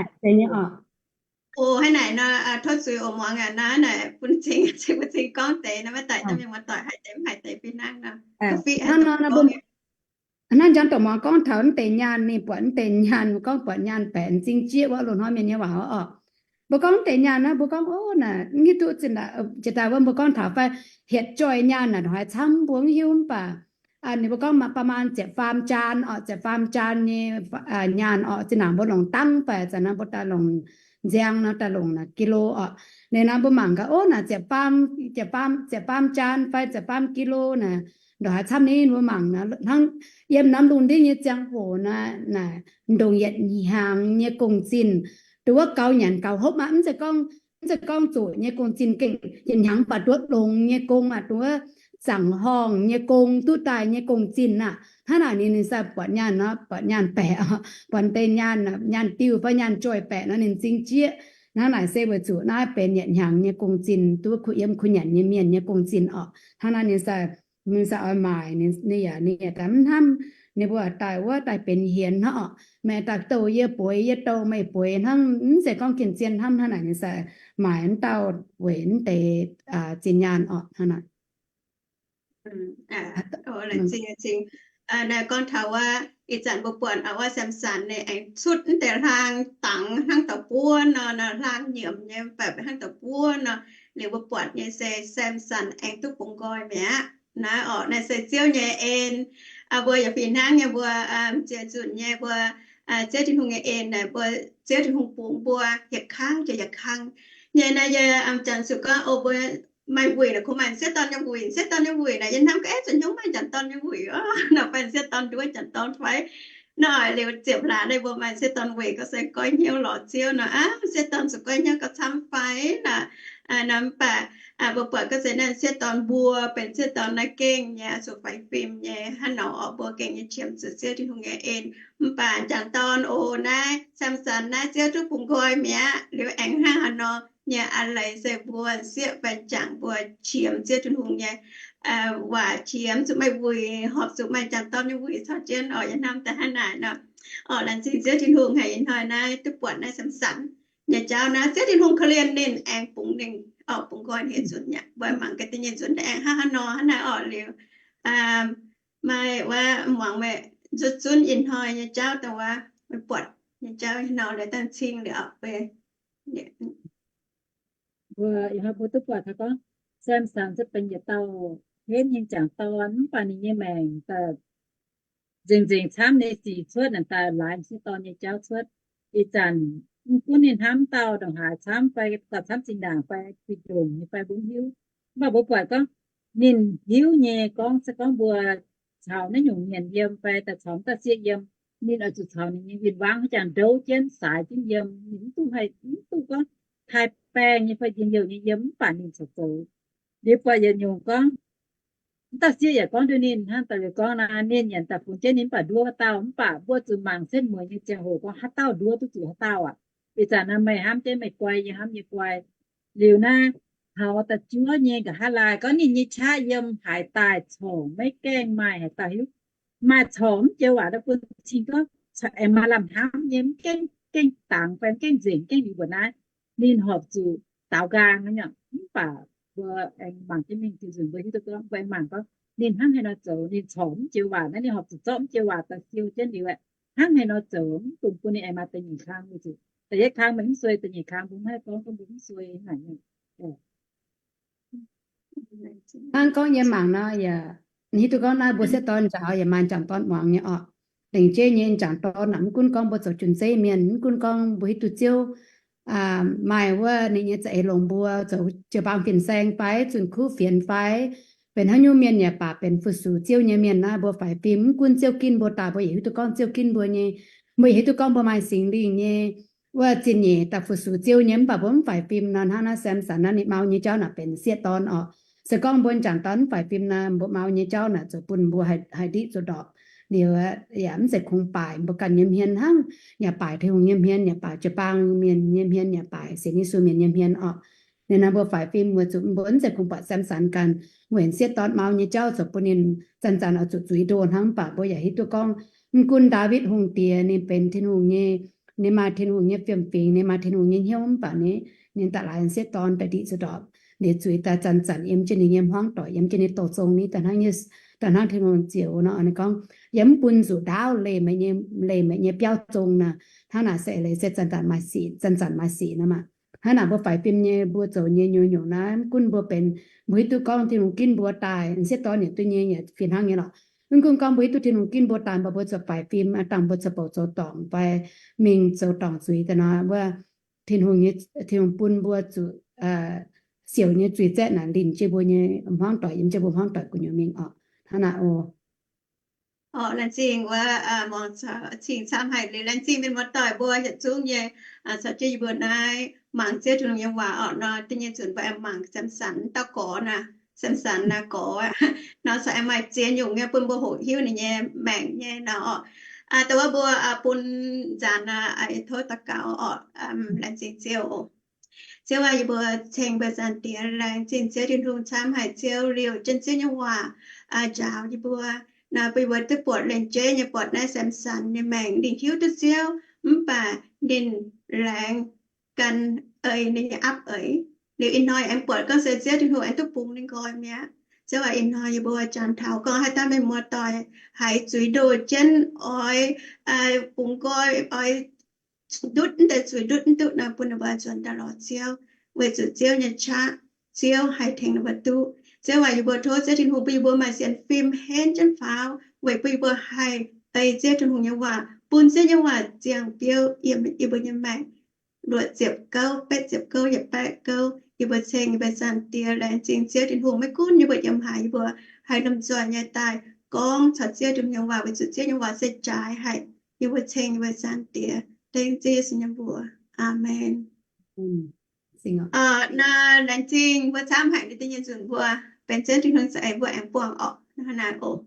O hnangv naaic nor, tov zuiz o muangx aqv, naaiv naaic bun cing, cing bun cing gorngv deix nor maiv daic, da'mienh muoz-doic haiz deix mv haiz deix fih hnangv nor. Hnangv nor, hnangv janx dorc muangx gorngv taux mv deix nyaanh, ninh buatc mv deix nyaanh, gorngv buatc nyaanh baeqc m'zing jieqv wuov, loz-hnoi mienh nyei waac oc. Mbuo gorngv mv deix nyaanh naaiv, mbuo gorngv, o, naaic mv hiuv duqv zinh, jiex daaih wuov mbuo gorngv taux fai hietc joih nyaanh naaic ndongc haaix camv mbuo mv hiuv, mv baac ninh mbuo gorngv ประมาณ ziepc faam jaan oc, ziepc faam jaan nyei nyaanh oc. Zinh ndaangc mbuo longc dangv fai zanc naaiv mbuo daaih longc nziang nor daaih longc naaic กิโล oc. Ninh naaiv mbuo mangc gaax, o, naaic ziepc faam, ziepc faam, ziepc faam jaan fai ziepc faam กิโล naaic, ndongc haaix camv ni mbuo mangc naaic, hnangv yiem norm lungh ndiev nyei ziangh hoc naaic, naaic ndongc yietc hnyangx nyei gong-zinh, dongh wuov gaux nyanc gaux hopv aqv. Mv zeiz gorngv, mv zeiz gorngv zoqc nyei gong-zinh gengh yietc hnyangx baac duqv longx nyei gong aqv, dongh wuov zaangc horngh nyei gong duqv daaih nyei gong-zinh aqv. Hnangv naaic ninh, ninh sai buatc nyaanh nor, buatc nyaanh baeqc, buatc deix nyaanh, nyaanh diuh fai nyaanh joih baeqc nor ninh m'zing jieqv. Hnangv naaic se weic zuqc naaiv benx yietc hnyangx nyei gong-zinh, duqv kuh yiem kuh nyanc nyei mienh nyei gong-zinh oc. Hnangv naaiv ninh sai, ninh sai oix maaic, ninh yaac, ninh yaac daaih mv hnamv, ninh mbuo daaih wuov daaih benx hienx hnangv oc. Meih daaih douh yie bueix, yie douh meih bueix hnangv, mv zeiz gorngv gengh zien hnamv. Hnangv naaic ninh sai maaic wuov dauh weic mv deix zinh nyaanh oc. Hnangv naaic. Gorngv taux wuov, ih zanc mbuo buatc wuov Samson ninh aengx cutv mv deix hlaang dangx hnangv dauh buonv nor, hlaang nyiemc nyei mv baac hnangv dauh buonv nor. Liuz mbuo buatc nyei se Samson aengx duqv bungx nqoi mi'aqv. Naaiv orqc, naaiv se Ziouv nyei en. Mbuo yaac fih hnangv nyei, mbuo ziex nzunc nyei mbuo, Ziouv Tin-Hungh nyei en naaic, mbuo, Ziouv Tin-Hungh bungx mbuo yietc kangv jiex yietc kangv nyei. Naaiv yie janx zuqc gorngv, o, mbuo maaih wuic naaic, kungx maaih m'sieqv dorn nyei wuic. M'sieqv dorn nyei wuic naaic yie hnamv gaax, aeqv, zuqc hnyouv maaih m'jangc dorn nyei wuic oc. Nor fai m'sieqv dorn nduov m'jangc dorn fai? Nor liuz ziepc hlaax naaiv mbuo maaih m'sieqv dorn weic gorngv se goiv hnyouv lorz Ziouv nor, aav, m'sieqv dorn zuqc goiv hnyouv gauh camv fai nor? Nor mv baac mbuo buatc gorngv se naaiv m'sieqv dorn mbuo benx m'sieqv dorn naaiv gengh nyei zuqc faix fim nyei hnangv nor orqc, mbuo gengh nyei qiemx zuqc Ziouv Tin-Hungh nyei en. Mv baac m'jangc dorn oc, naaiv Samson naaiv Ziouv duqv bungx nqoi mi'aqv. Liuz aengx hnangv haaix nor nyei aqv, leiz se mbuo sieqv fai m'jangc mbuo qiemx Ziouv Tin-Hungh nyei waac, qiemx zuqc maaih wuic, horpc zuqc maaih m'jangc dorn nyei wuic caux jienv orqc. Yie hnamv daaih hnangv naaic nor. Orqc, laengz zingh Ziouv Tin-Hungh haic ih hnoi naaiv duqv buatc naaiv Samson nyei jauv naaiv. Ziouv Tin-Hungh korv-lienh ninh aengx bungx ninh orqc, bungx nqoi hec nzunc nyei. Mbuo mangc gaax da'nyeic nzunc aengx hnangv haaix nor hnangv naaiv orqc. Liuz maaih wuov muangx meih nzutv zunv ih hnoi nyei jauv dongh wuov meih buatc nyei jauv ih hnoi liuz dangh cing liuz orqc. Mbuo ih hnoi mbuo duqv buatc taux gorngv Samson se benx yietc dauh henv nyei m'jangc dorn, mv baac ninh nyei maengc daaih nzengc nzengc camv nyei sic cuotv, ninh daaih laaix m'sieqv dorn nyei jauv cuotv. Ih zanc mv gunv ninh hnamv dauh ndongc haaix camv fai daaih camv zinh ndaangc fai fih ndongc nyei fai mbuo mv hiuv, mv baac mbuo buatc gorngv ninh hiuv nyei gorngv se gorngv mbuo caux naaiv nyungc mienh yiem fai daaih caux dauh sieqv yiem, ninh oix zuqc caux ninh nyei win-wangv haaix jangx ndouv jienv, saaix jienv yiem. Ninh mv duqv haih, mv duqv gorngv taaih baengh nyei fai njien-youh nyei yiem, mv baac ninh corc zoux. Liuz buatc yietc nyungc gorngv Wuov dauh sieqv yaac gorngv nduov ninh hnangv, da'yietv gorngv naaic, mienh nyanc daaih funx jienv ninh mv baac nduov haaix dauh, mv baac mbuo zuqc mangc setv mueiz nyei ziangh hoc gorngv haaix dauh nduov duqv zuqc haaix dauh aqv. Ih zanc naaiv meih hnamv jienv meih guai, yie hnamv yie guai. Liuz naaiv, taux da'juov nyei nqa'haav laai gorngv ninh nyei qaqv yiem haaix daaih corc maiv gaengh maaih haaix dauh hiuv. Maaih corc mv joux waac daaih bun cing gorngv aengx maaih lamh hnamv nyei, mv gaengh, gaengh dangx fai mv gaengh nzengc, gaengh liuz mbuoqc naaiv, ninh horpc zuqc daaux nqaang mv baac mbuo aengx mangc jienv mingh, tiux nzunc mbuo hiuv duqv gorngv mbuo aengx mangc gorngv ninh hnangv haaix nor zoux, ninh corc mv joux waac naaiv, ninh horpc zuqc zorqv mv joux waac daaih siou jienv liuz aeqv, hnangv haaix nor zoux, mv dungx bun ninh aengx maaih da'nyeic kang. Weic zuqc da'yietv kang meih mv suei, da'nyeic kang mbuo mv haih gorngv, gorngv mbuo mv suei naaic. Hnangv gorngv yie mangc nor, yaac hiuv duqv gorngv naaiv mbuo sieqv dorn njaaux yaac maaih m'jangc dorn muangx nyei orqc. Lengc jeiv nyei m'jangc dorn aeqv, mv gunv gorngv mbuo zoux junc zeiv mienh, mv gunv gorngv mbuo hiuv duqv Ziouv maaih wuov ninh nyei za'eix longc mbuo zoux jiu-baang fin-saeng fai zunh kuv fienx fai benx hnangv nyungc mienh yaac baac benx fu-sux Ziouv nyei mienh naaiv, mbuo faix fim mv gunv Ziouv ginv mbuo daaih, mbuo yaac hiuv duqv gorngv Ziouv ginv mbuo nyei, mbuo yaac hiuv duqv gorngv mbuo maaih Singx Lingh nyei wuov zingh nyeic daaih fu-sux Ziouv nyei, mv baac mbuo mv faix fim nor. Hnangv naaiv Samson naaiv ninh mau nyei jauv naaic benx sieqv dorn orqc. Se gorngv mbuo m'jangc dorn mv faix fim naaic, mbuo mau nyei jauv naaic zoux bun mbuo haih diqv zuqc ndorpc. Liuz yaac mv zeiz kungx baaic mbuo ganh nyei hmien hnangv, yaac baaic Tin-Hungh nyei hmien, yaac baaic jiu-baang mienh nyei hmien, yaac baaic sienx Yesu mienh nyei hmien orqc. Ninh naaic mbuo faix fim weic zuqc mbuo mv zeiz kungx buatc Samson ganh, weic sieqv dorn mau nyei jauv zoux bun ninh zanc-zanc oix zuqc zuiz ndoh hnangv. Mv baac mbuo yaac hiuv duqv gorngv mv gunv Ndaawitv Hungh Diex ninh benx Tin-Hungh nyei, ninh maaih Tin-Hungh nyei fiem-fingx, ninh maaih Tin-Hungh nyei hnyouv, mv baac ninh, ninh daaih laaix sieqv dorn daaih diqv zuqc ndorpc. Ninh zuiz daaih zanc-zanc yiem jienv ninh nyei hmuangv doic, yiem jienv ninh douz zong ni, daaih hnangv, daaih hnangv Tin-Hungh ziouc nor, ninh gorngv, yie mv bun nzuqc ndaauv leih meih nyei, leih meih nyei biauv zong naaic. Hnangv naaic se leiz se zanc-zanc maaih sic, zanc-zanc maaih sic nor maah. Hnangv naaic mbuo faix fim nyei, mbuo zoux nyei nyungc-nyungc naaiv, mv gunv mbuo benx, mbuo hiuv duqv gorngv Tin-Hungh ginv mbuo daaih, sieqv dorn yietc duqv nyei, yaac fih hnangv nyei lorqc. Mv gunv gorngv mbuo hiuv duqv Tin-Hungh ginv mbuo daaih, mv baac mbuo zuqc faix fim, dangh mbuo zuqc bouc zoux dorngc fai mingh zoux dorngc zuiz daaih nor, wuov Tin-Hungh nyei, Tin-Hungh bun mbuo zuqc siouc nyei zuiz zaeqv naaic linc jienv mbuo nyei hmuangv doic, yiem jienv mbuo hmuangv doic gu'nyuoz mingh orqc. Hnangv naaic oc. Orqc, laengz zingh wuov muangx caux cing camv haic liuz, laengz zingh mienh muoz-doic mbuo yietc zungv nyei caux jienv yie mbuo naaiv mangc Ziouv Tin-Hungh nyei waac orqc. Nor da'nyeic nzunc mbuo aengx mangc Samson, dauh gorx naaic, Samson naaiv gorx nor, caux aengx maaih ziex nyungc nyei bun mbuo hoqc hiuv ninh nyei maengc nyei nor orqc. Dongh wuov mbuo bun nzaanx naaic tov daux gaux orqc. Laengz zingh Ziouv oc. Ziouv aac, yie mbuo ceng mbuo Zaangc Diex. Laengz zingh Ziouv Tin-Hungh camv haic Ziouv liouh jienv Ziouv nyei waac njaaux yie mbuo. Nor bun yie mbuo duqv buatc lengc jeiv nyei buatc naaiv Samson nyei maengc. Ninh hiuv duqv Ziouv mv baac ninh laengz gan ei ninh nyei apv eix. Liuz ih hnoi aengx buatc gorngv se Ziouv Tin-Hungh aengx duqv bungx ninh nqoi mi'aqv. Ziouv aac, ih hnoi yie mbuo jangx taux gorngv haaix dauh mienh muoz-doic haiz zuiz ndoh jienv oix bungx nqoi, oix ndutv deix zuiz ndutv mv duqv nor, bun ninh mbuo nzuonx daaih lorz Ziouv, weic zuqc Ziouv nyei qaqv, Ziouv haih tengx ninh mbuo duqv. Ziouv aac, yie mbuo tov Ziouv Tin-Hungh bun yie mbuo maaih sienx fim henv jienv faaux, weic bun yie mbuo haih ei Ziouv Tin-Hungh nyei waac, bun Ziouv nyei waac ziangh biouv yiem yie mbuo nyei maengc. Luoqc ziepc gouv, betv ziepc gouv, yietc baeqv gouv, yie mbuo ceng yie mbuo Zaangc Diex. Laengz zingh Ziouv Tin-Hungh, maiv gunv yie mbuo yiem haaix, yie mbuo haih lomh nzoih nyei daaih gorngv caux Ziouv Tin-Hungh nyei waac, weic zuqc Ziouv nyei waac se jaaix haic. Yie mbuo ceng yie mbuo Zaangc Diex, dengv Ziouv Yesu nyei mbuox. Aamen. Naaiv laengz zingh mbuo camv haic, da'nyeic nzunc mbuo benx Ziouv Tin-Hungh za'eix mbuo aengx buangh orqc. Naaiv oc.